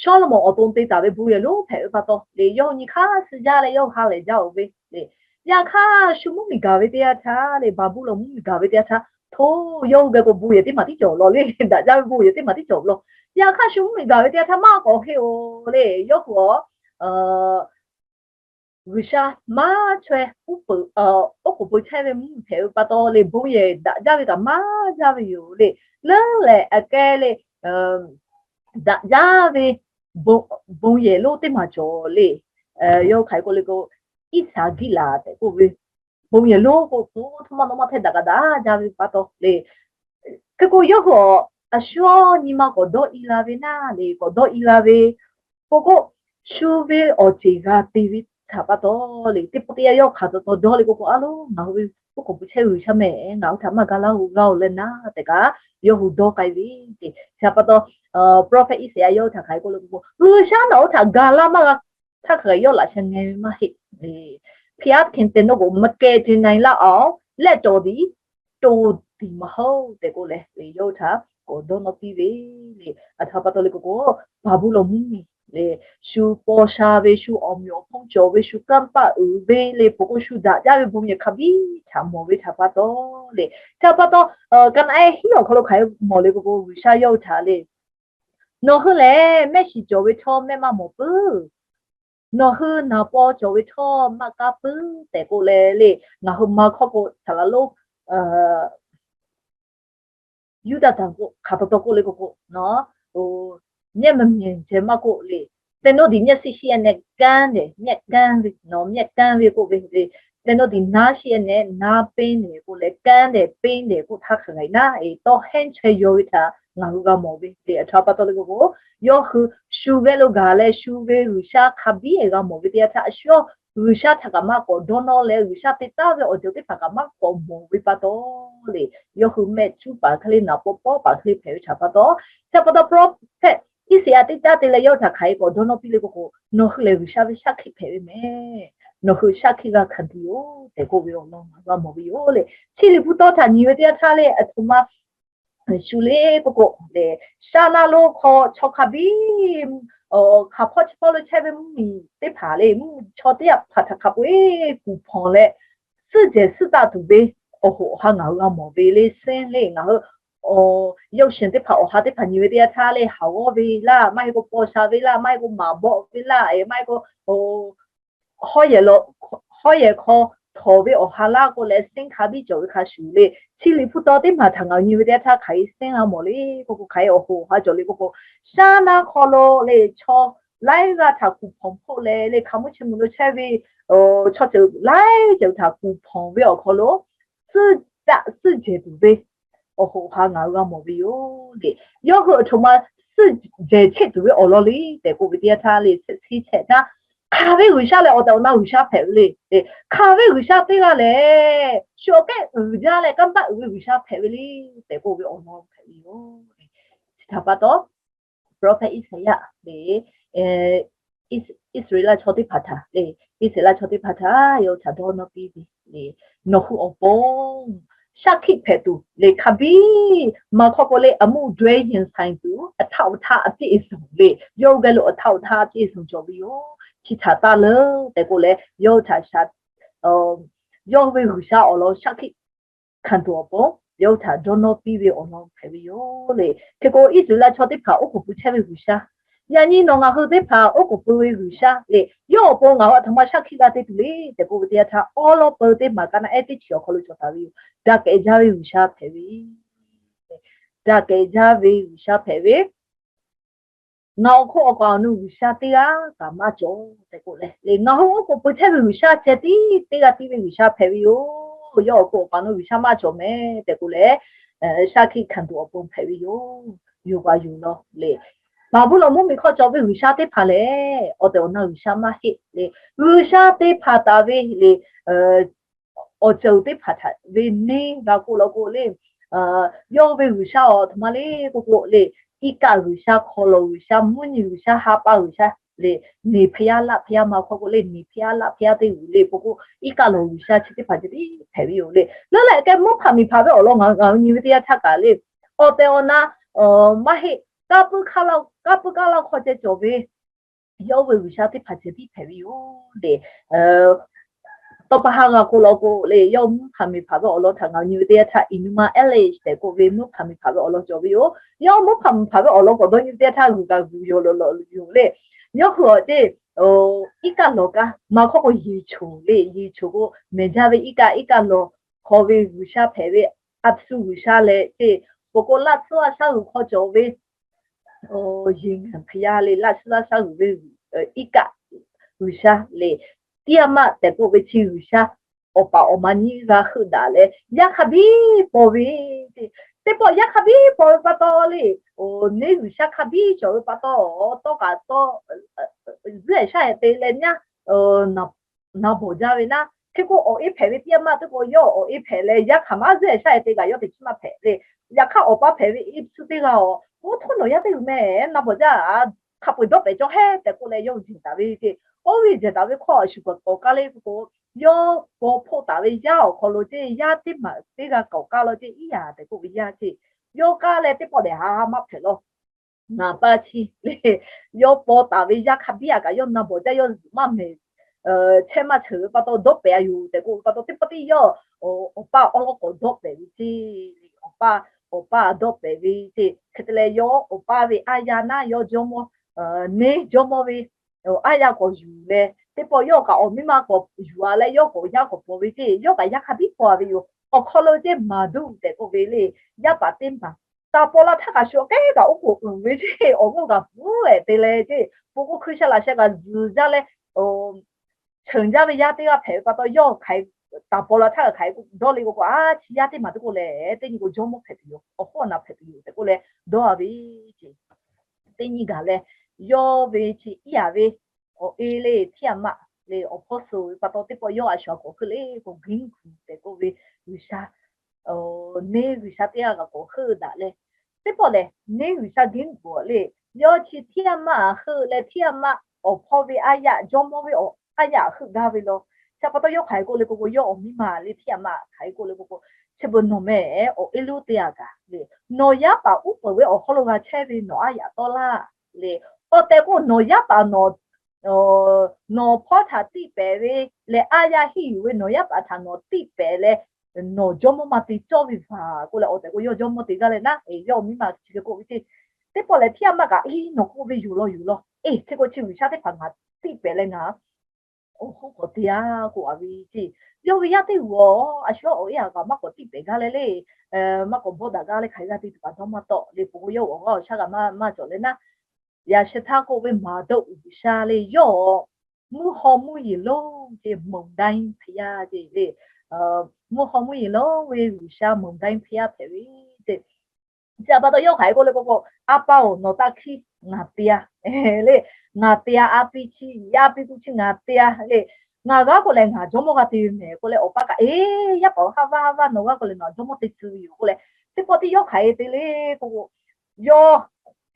Sawˉlaꞈmonˍ awˬ to te taˍ ve bon yehˬ lonˉ hpehꞈ ve pa taw le, yawˇ hui nyi hk'aˇ suh jaˇ leh yawˇ hui ha lehˬ jaˇ-oˬ ve le. Yaꞈ hk'aˇ shu mvuhˇmiˬ gaˬ ve teˇ yanˇ htaˇ le, Baˍbuˍlonˍ mvuhˇmiˬ gaˬ ve teˇ yanˇ htaˇ hto, yawˇ hui geh k'o bon yehˬ teˇ maˬ tiˉ cawˬ law le. Daꞈ jaˇ ve bon yehˬ teˇ maˬ tiˉ cawˬ law. Yaꞈ hk'aˇ shu mvuhˇmiˬ gaˬ ve teˇ yanˇ htaˇ maˇ k'awꞈ henˇ-oˬ le. Yawˇ hui awˬ G'uiˬsha maˇ chaweh, oˉ k'oˍ pui chehˇ ve mvuhˇmiˬ hpehꞈ ve pa taw le, bon yehˬ daꞈ jaˇ ve kaꞈ maˇ jaˇ ve yoˬ le. Leuˉ lehˬ aꞈ kehˉ le, daꞈ jaˇ ve bon yehˬ lonˉ teˇ maˬ cawˬ le. Yawˇ hui hk'aˬ hk'e k'oˆ le k'o, Iˉsaˍgiˆlaˍ tehꞈ k'oˆ ve bon yehˬ lonˉ k'o, hto, htoˇ maˇ nawˉ maˇ hpehˇ daꞈ kaꞈ daꞈ jaˇ ve pa taw le. Hk'e k'o, yawˇ hui awˬ a shu nyi ma k'awꞈ dawˇ i la ve naˉ le, k'awꞈ dawˇ i la ve k'o k'o, shu ve awˬ ceˬ g'a te ve htaꞈ pa taw le, teˇ pawˆ teˇ yanˇ yawˇ hk'aˬ taw taw dawˇ le k'o k'o, a loˉ, ngaˬ hui ve oˉ k'oˍ pui chehˇ ve G'uiˬsha mehˍ, ngaˬ hui htaꞈ maˇ ga laˇ-oˬ, g'a-oˬ leh naˉ tehꞈ kaꞈ yawˇ hui dawˇ k'ai ve. Hk'e pa taw, prophet Iˉsaˍyaˆ yawˇ hui htaꞈ hk'aˬ hk'e k'oˆ le k'o k'o, G'uiˬsha nawˬ hui htaꞈ ga laˇ maˇ g'a htaˇ hk'aˬ hk'e yawˇ laꞈ sha ngeh ve maˇ heˆ le. ဘုရားသခင် သင်တို့ကို မကယ်တင်နိုင်လောက်အောင် လက်တော်သည် တိုသည်မဟုတ် tehꞈ k'oˆ leh, yawˇ hui htaꞈ k'awꞈ dawˇ nawˇ piˇ ve le. Aˬ htoꞈ ma pa taw le k'o k'o, Baˍbuˍlonˍ mvuhˇmiˬ le, shu paw sha ve, shu awˬ meꞈ awˬ hponˇ cawˬ ve, shu kanˇ paˆ uiˍ ve le, peuˬ k'o shu daꞈ jaˇ ve bon yehˬ hk'a biˇ htaꞈ mawˬ ve htaꞈ pa taw le. Htaꞈ pa taw, ka naˆ ehˉ hiˉ awˬ hk'aw lo hk'aˬ hk'e mawˬ le k'o k'o, G'uiˬsha yawˇ hui htaꞈ le, nawˬ hui lehˬ mehˆ shiˍ cawˬ ve htawˇ mehˆ maˇ mawˬ puiˉ, nawˬ hui naˍ paw cawˬ ve htawˇ maˇ kaˇ puiˉ tehꞈ k'oˆ leh le, ngaˬ hui ma hkawˇ k'o htaꞈ laˬ lo Yuˇdaꞈ tanˬ k'o hk'aˬ taw taw k'oˆ le k'o k'o, မျက်မမြင် ceh maˇ k'oˆ le, သင်တို့သည် မျက်စိရှိလျက်နဲ့ ကန်းတယ်, မျက်ကန်း, မျက်ကန်း ve k'oˆ ve le, သင်တို့သည် နားရှိလျက်နဲ့ နားပင်းတယ် k'oˆ leh ကန်းတယ်, ပင်းတယ် k'oˆ htaˇ hk'aˬ hk'e naˉ, တောဟဲချွဲယွၤ ve htaꞈ ngaˬ hui g'a mawˬ ve le. Aˬ htoꞈ ma pa taw le k'o k'o, yawˇ hui shu geh lo gaˬ leh shu ve G'uiˬsha hk'a biˇ g'a mawˬ ve teˇ yanˇ htaˇ, a shu G'uiˬsha htaꞈ kaꞈ maˇ k'awꞈ dawˇ nawˇ leh, G'uiˬsha te taˍ ve awˬ ceuˬ teˇ hpaˍ kaꞈ maˇ k'awꞈ mawˬ ve pa taw le, yawˇ hui mehˆ cuˉ paˍ hk'e le, naˍ paw pawˆ paˍ hk'e le hpehꞈ ve htaꞈ pa taw, htaꞈ pa taw prophet Iˉsaˍyaˆ teˇ caˇ te leh yawˇ htaꞈ hk'aˬ hk'e k'awꞈ dawˇ nawˇ piˇ le k'o k'o, nawˬ hui lehˬ G'uiˬsha ve shaˉ hkiˆ hpehꞈ ve mehˍ. Nawˬ hui shaˉ hkiˆ g'a hkanˍ tuˬ yoˬ tehꞈ k'oˆ ve awˬ lawn g'a mawˬ ve yoˬ le. Chi liꞈ hpu tawˇ htaꞈ nyi ve teˇ yanˇ htaˇ le, aˬ htoꞈ ma shu le k'o k'o le, shaˉ naˉ lonˉ hk'aw chaw hk'a biˇ hk'aˬ hpawˇ chi hpawˇ lo chehˇ ve mvuhˇmiˬ teˇ hpaˍ le, mvuhˇmiˬ chaw teˇ yaˇ hpaˍ htaꞈ hk'a peu-eˬ kuˬ hpawnˬ leh, suhˉ jehˬ suhˉ taˆ tuˬ ve awˬ hoꞈ awˬ ha ngaˬ hui g'a mawˬ ve le. Seˉ le ngaˬ hui yawˇ shinˍ teˇ hpaˍ awˬ ha teˇ hpaˍ nyi ve teˇ yanˇ htaˇ le, haˍ g'awˇ ve laˇ, maˇ heˆ k'o paw sha ve laˇ, maˇ heˆ k'o maˍ bawˆ ve laˇ, maˇ heˆ k'o hawˉ yehˬ hk'aw htawnˍ ve awˬ ha laˇ k'oˆ leh seˉ hk'a biˇ cawˬ ve hk'a shuˍ le. Chi liꞈ hpu tawˇ teˇ maˬ htaꞈ ngaˬ hui nyi ve teˇ yanˇ htaˇ hk'aˬ hk'e seˉ g'a mawˬ le k'o k'o, hk'aˬ hk'e awˬ hoꞈ awˬ ha cawˬ le k'o k'o, shaˉ naˉ hk'aw lo le chaw laiˉ g'aˇ htaꞈ kuˬ hpawnˬ hpoˆ leh le, hk'a mvuhˇ chi mvuhˇ lo chehˇ ve chaw ceuˬ laiˉ ceuˬ htaꞈ kuˬ hpawnˬ ve awˬ hk'aw lo suhˉ taˆ suhˉ jehˬ tuˬ ve awˬ hoꞈ awˬ ha ngaˬ hui g'a mawˬ ve yoˬ le. Yawˇ hui aˬ htoꞈ ma suhˉ jehˬ cheˆ tuˬ ve awˬ lawn le tehꞈ k'oˆ ve teˇ yanˇ htaˇ le, chi htaꞈ hkanˍ ve G'uiˬsha lehˬ awˬ tehˬ awˬ na G'uiˬsha hpehꞈ ve le. Hkanˍ ve G'uiˬsha teˇ g'aˇ lehˬ shu awˬ kehˉ uiˍ jaˇ leh kanˇ paˆ uiˍ ve G'uiˬsha hpehꞈ ve le tehꞈ k'oˆ ve awˬ lawn hpehꞈ ve yoˬ. Chi htaꞈ pa taw prophet Iˉsaˍyaˆ le, Iˉsaˍreˍlaˆ chaw teˇ hpaˍ htaꞈ le, Iˉsaˍreˍlaˆ chaw teˇ hpaˍ htaꞈ yawˇ htaꞈ dawˇ nawˇ piˇ ve le, nawˬ hui awˬ pon shaˉ hkiˆ hpehꞈ tuˬ le, hk'a biˇ maˇ hk'awˇ k'o le, အမှုတွဲရင်ဆိုင်သူ အထောက်အထားအပြည့်အစုံ le, yawˇ hui geh lo အထောက်အထားအပြည့်အစုံ cawˬ ve yoˬ. Chi htaꞈ taˇ leuˉ tehꞈ k'oˆ leh, yawˇ hui htaꞈ sha yawˇ hui ve G'uiˬsha awˬ lawn shaˉ hkiˆ hkanˍ tuˬ awˬ pon yawˇ hui htaꞈ dawˇ nawˇ piˇ ve awˬ lawn hpehꞈ ve yoˬ le. Hk'e k'o Iˉsaˍreˍlaˆ chaw teˇ hpaˍ oˉ k'oˍ pui chehˇ ve G'uiˬsha, yaꞈ nyi nawˬ ngaˬ hui teˇ hpaˍ oˉ k'oˍ pui ve G'uiˬsha le, yawˇ awˬ pon ngaˬ hui aˬ htoꞈ ma shaˉ hkiˆ g'a te tuˬ le tehꞈ k'oˆ ve teˇ yanˇ htaˇ, awˉ lawˉ peu teˇ maˬ ka naˆ ehˉ teˇ chi awˬ hk'aw lo cawˬ taˍ ve yoˬ. Daꞈ kehˬ jaˇ ve G'uiˬsha hpehꞈ ve, daꞈ kehˬ jaˇ ve G'uiˬsha hpehꞈ ve, ngaˬ awˬ hk'oˆ awˬ kaˍ awˬ nu G'uiˬsha teˇ g'aˇ kaꞈ maˇ cawˬ tehꞈ k'oˆ leh, ngaˬ hui oˉ k'oˍ pui chehˇ ve G'uiˬsha ceh tiˉ teˇ g'aˇ tiˉ ve G'uiˬsha hpehꞈ ve yoˬ. Yawˇ awˬ hk'oˆ awˬ kaˍ awˬ nu G'uiˬsha maˇ cawˬ mehˍ tehꞈ k'oˆ leh, shaˉ hkiˆ hkanˍ tuˬ awˬ pon hpehꞈ ve yoˬ. Yoˬ pa yoˬ law le. Baˍbuˍlonˍ mvuhˇmiˬ hk'aw cawˬ ve G'uiˬsha teˇ hpaˍ lehˬ awˬ tehˬ awˬ na G'uiˬsha maˇ heˆ le. G'uiˬsha teˇ hpaˍ taˍ ve le awˬ ceuˬ teˇ hpaˍ htaꞈ ve neˇ g'a k'oˆ law k'o le, yawˇ ve G'uiˬsha awˬ htoꞈ ma le k'oˆ k'o le, iˉ kaˆ G'uiˬsha, hk'aw lawˬ G'uiˬsha, mvuhˇ nyi G'uiˬsha, ha pa G'uiˬsha le, neˬ hpyaˇ laˆ hpyaˇ maˇ hk'awˇ k'o le, neˬ hpyaˇ laˆ hpyaˇ teˇ g'uiˬ le k'oˆ k'o, iˉ kaˆ lawˬ G'uiˬsha chi teˇ hpaˍ ceh tiˉ hpehꞈ ve yoˬ le. Leuˉ leh kehˉ mvuhˇ hpaˍ miˬ hpaˍ ve awˬ lawn ngaˬ hui nyi ve teˇ yanˇ htaˇ kaꞈ le, awˬ tehˬ awˬ na maˇ heˆ, kanˇ puiˉ kanˇ puiˉ kanˇ laˇ hk'aw ceh cawˬ ve yawˇ ve G'uiˬsha teˇ hpaˍ ceh tiˉ hpehꞈ ve yoˬ le. Tawˇ pa ha g'a k'o law k'o le, yawˇ mvuhˇ hpanˍ miˬ hpanˍ ve awˬ lawn htaꞈ ngaˬ hui nyi ve teˇ yanˇ htaˇ, Inuma Village tehꞈ k'oˆ ve mvuhˇ hpanˍ miˬ hpanˍ ve awˬ lawn cawˬ ve yoˬ. Yawˇ mvuhˇ hpanˍ miˬ hpanˍ ve awˬ lawn k'awꞈ dawˇ nyi ve teˇ yanˇ htaˇ, g'uiˬ kaꞈ g'uiˬ yoˬ, yoˬ le. Yawˇ hui awˬ ceˇ, iˉ kaˆ lawˬ kaꞈ maˇ hkawˇ k'o, yeˬ choˬ le, yeˬ choˬ k'o mehˬ jaˇ ve iˉ kaˆ, iˉ kaˆ lawˬ hk'aw ve G'uiˬsha hpehꞈ ve, a shu G'uiˬsha leh ceˇ, peuˬ k'o laˇ tsuhˇ laˇ shaˉ g'uiˬ hk'aw cawˬ ve yeˬ ngaˬ hk'e yaˇ le, laˇ tsuhˇ laˇ shaˉ g'uiˬ ve iˉ kaˆ G'uiˬsha le, Tiˇ yaˇ maˆ tehꞈ k'oˆ ve chi G'uiˬsha awˬ paˍ awˬ ma nyiˇ g'aˇ heuˆ daꞈ leh, yaˇ hk'a biˇ paw ve ceˇ. Teˇ pawˆ yaˇ hk'a biˇ paw ve pa taw le, neˇ G'uiˬsha hk'a biˇ cawˬ ve pa taw, tawˇ kaꞈ tawˇ zuhˆ ehˍ shaˉ ehˍ te leh naˇ, na bawˬ jaˇ ve naˇ. Hk'e k'o, awˬ e hpehꞈ ve Tiˇ yaˇ maˆ teˇ k'o, yawˇ awˬ e hpehꞈ leh, yaˇ hk'aˬ maˇ zuhˆ ehˍ shaˉ ehˍ te kaꞈ yawˇ teꞈ chiˉ maˇ hpehꞈ le. Yaꞈ hk'aˇ, awˬ pa hpehꞈ ve iˉ suhˉ teˇ g'aˇ awˬ, oˇ htoˇ nawˬ yaˇ teˇ g'uiˬ meh, na bawˬ jaˇ, hk'a peu-eˬ dawˇ pehˍ cawˇ hehˉ tehꞈ k'oˆ leh yawˇ jehˬ taˍ ve ceˇ. Oˇ ve jehˬ taˍ ve hkawˇ a shu k'awꞈ k'awꞈ kaˇ le k'o, yawˇ paw hpoˆ taˍ ve yaˇ awˬ hk'aw lo ceˇ, yaˇ teˇ maˬ teˇ g'aˇ k'awꞈ kaˇ law ceˇ, iˉ yaꞈ tehꞈ k'oˆ ve yaˇ ceˇ. Yawˇ kaˇ leh teˇ pawˆ dehꞈ ha ha maˇ hpehꞈ law. Naˍ paˇ chi le, yawˇ paw taˍ ve yaˇ hk'a biˇ a kaꞈ yawˇ na bawˬ jaˇ, yawˇ zuhꞈ maˇ mehˍ, chehˇ maˇ cheuˬ ve pa taw dawˇ pehˍ a yoˬ tehꞈ k'oˆ ve pa taw, teˇ pawˆ tiˉ yawˇ awˬ paˇ awˉ lawˉ k'awꞈ dawˇ pehˍ ve ceˇ. Awˬ paˇ, awˬ paˇ dawˇ pehˍ ve ceˇ. Hk'e te leh, yawˇ awˬ paˇ ve aˉ yaˇ naˉ yawˇ jawˇmawˇ, neˇ jawˇmawˇ ve aˉ yaˇ k'awꞈ yuˬ leh, teˇ pawˆ yawˇ kaꞈ awˬ miˇ ma k'awꞈ yuˬ a leh, yawˇ k'awꞈ yaˇ k'awꞈ paw ve ceˇ. Yawˇ kaꞈ yaˇ hk'a biˇ paw ve yoˬ. Awˬ hk'aw lo ceˇ maˍ duˆ tehꞈ k'oˆ ve le, yaˇ paˍ teˇ maˬ taˍ paw la htaˇ kaꞈ shu awˬ kehˉ kaꞈ oˉ k'oˍ uiˍ ve ceˇ, awˬ g'uˇ kaꞈ puˉ ehˍ te leh ceˇ, pon k'oˆ hkui sha laꞈ sheh kaꞈ zuhˬ jaˇ leh, cheuˬ jaˇ ve yaˇ teˇ g'aˇ hpehꞈ ve pa taw, yawˇ hk'aˬ hk'e taˍ paw la htaˇ hk'aˬ hk'e dawˇ le k'o k'o, a, chi yaˇ teˇ maˬ teˇ k'o lehˬ, teˇ nyi k'o jawˇmawˇ hpehꞈ tuˬ yoˬ, awˬ hawˉ naˬ hpehꞈ tuˬ yoˬ tehꞈ k'oˆ leh dawˇ a ve ceˇ. Teˇ nyi gaˬ leh, yawˇ ve chi iˉ yaꞈ ve awˬ e le Tiˇ yaˇ maˆ le awˬ hpawˇ suh ve pa taw, teˇ pawˆ yawˇ a shu a k'awꞈ heuˆ le k'o, Geˇ kuˬ tehꞈ k'oˆ ve G'uiˬsha, neˇ G'uiˬsha teˇ g'aˇ kaꞈ k'awꞈ heuˆ daꞈ leh, teˇ pawˆ lehˬ neˇ G'uiˬsha Geˇ kuˬ le, yawˇ chi Tiˇ yaˇ maˆ heuˆ leh, Tiˇ yaˇ maˆ awˬ hpawˇ ve aˉ yaˇ, jawˇmawˇ ve awˬ aˉ yaˇ heuˆ gaˇ ve law. Chi pa taw yawˇ hk'aˬ hk'e k'oˆ le k'o k'o, yawˇ awˬ miˇ ma le Tiˇ yaˇ maˆ hk'aˬ hk'e k'oˆ le k'o k'o, chi beuꞈ nawˬ meh awˬ e lo teˇ g'aˇ kaꞈ le, nawˬ yaˇ paˍ uˉ peunˍ ve awˬ hawˉ lo g'a chehˇ ve nawˬ aˉ yaˇ tawˆ laˇ le. Awˬ tehˬ k'o, nawˬ yaˇ paˍ nawˬ nawˬ hpawˇ htaꞈ tiˇ pehˍ ve leh, aˉ yaˇ henˇ yuˬ ve nawˬ yaˇ paˍ htaꞈ nawˬ tiˇ pehˍ leh, nawˬ jawˇmawˇ ma te cawˇ ve vaˬ k'oˆ leh, awˬ tehˬ k'o yawˇ jawˇmawˇ te gaˇ leh naˉ, yawˇ awˬ miˇ ma chi hk'e k'oˆ ve ceˇ. Teˇ pawˆ lehˬ Tiˇ yaˇ maˆ kaꞈ, iˉ, nawˬ k'oˆ ve yoˬ law yoˬ law. Eˬ, hk'e k'o chi G'uiˬsha teˇ hpaˍ ngaˬ tiˇ pehˍ leh ngaˬ awˬ hawˉ k'awꞈ te a k'oˆ a ve ceˇ. Yawˇ ve yaˇ teˇ g'uˬ a, a shu awˬ e a kaꞈ maˇ k'awꞈ tiˇ pehˍ gaˇ leh le, maˇ k'awꞈ bawˆ daꞈ gaˇ leh hk'aˬ hk'e g'a te tuˬ kaꞈ dawˇ maˇ tawˆ le, pon k'o yawˇ awˬ g'aˇ awˬ shaˉ g'a maˇ maˇ cawˬ leh naˉ, yaꞈ sheh htaˇ k'oˆ ve maˍ dawˇ G'uiˬsha le, yawˇ mvuhˇ haw mvuhˇ yeˬ lonˉ ceˇ, မုန်တိုင်းဖရာ ceˇ le, mvuhˇ haw mvuhˇ yeˬ lonˉ ve G'uiˬsha မုန်တိုင်းဖရာ hpehꞈ ve ceˇ. Chi pa taw yawˇ hk'aˬ hk'e k'oˆ le k'o k'o, A pa-oˬ, nawˬ taˇ hkiˇ, ngaˬ te a le, ngaˬ te a, a pi chi, a pi k'o chi ngaˬ te a le, ngaˬ g'aˇ k'o lehˬ ngaˬ jawˇmawˇ g'a te ve mehˍ k'oˆ leh, awˬ pa kaꞈ, Eˬ, yaˇ paˍ-oˬ, haˉ vaˇ haˉ vaˇ, nawˬ g'aˇ k'o lehˬ nawˬ jawˇmawˇ te tcuh ve yoˬ k'oˆ leh, teˇ pawˆ tiˉ yawˇ hk'aˬ hk'e te le k'o k'o, yawˇ,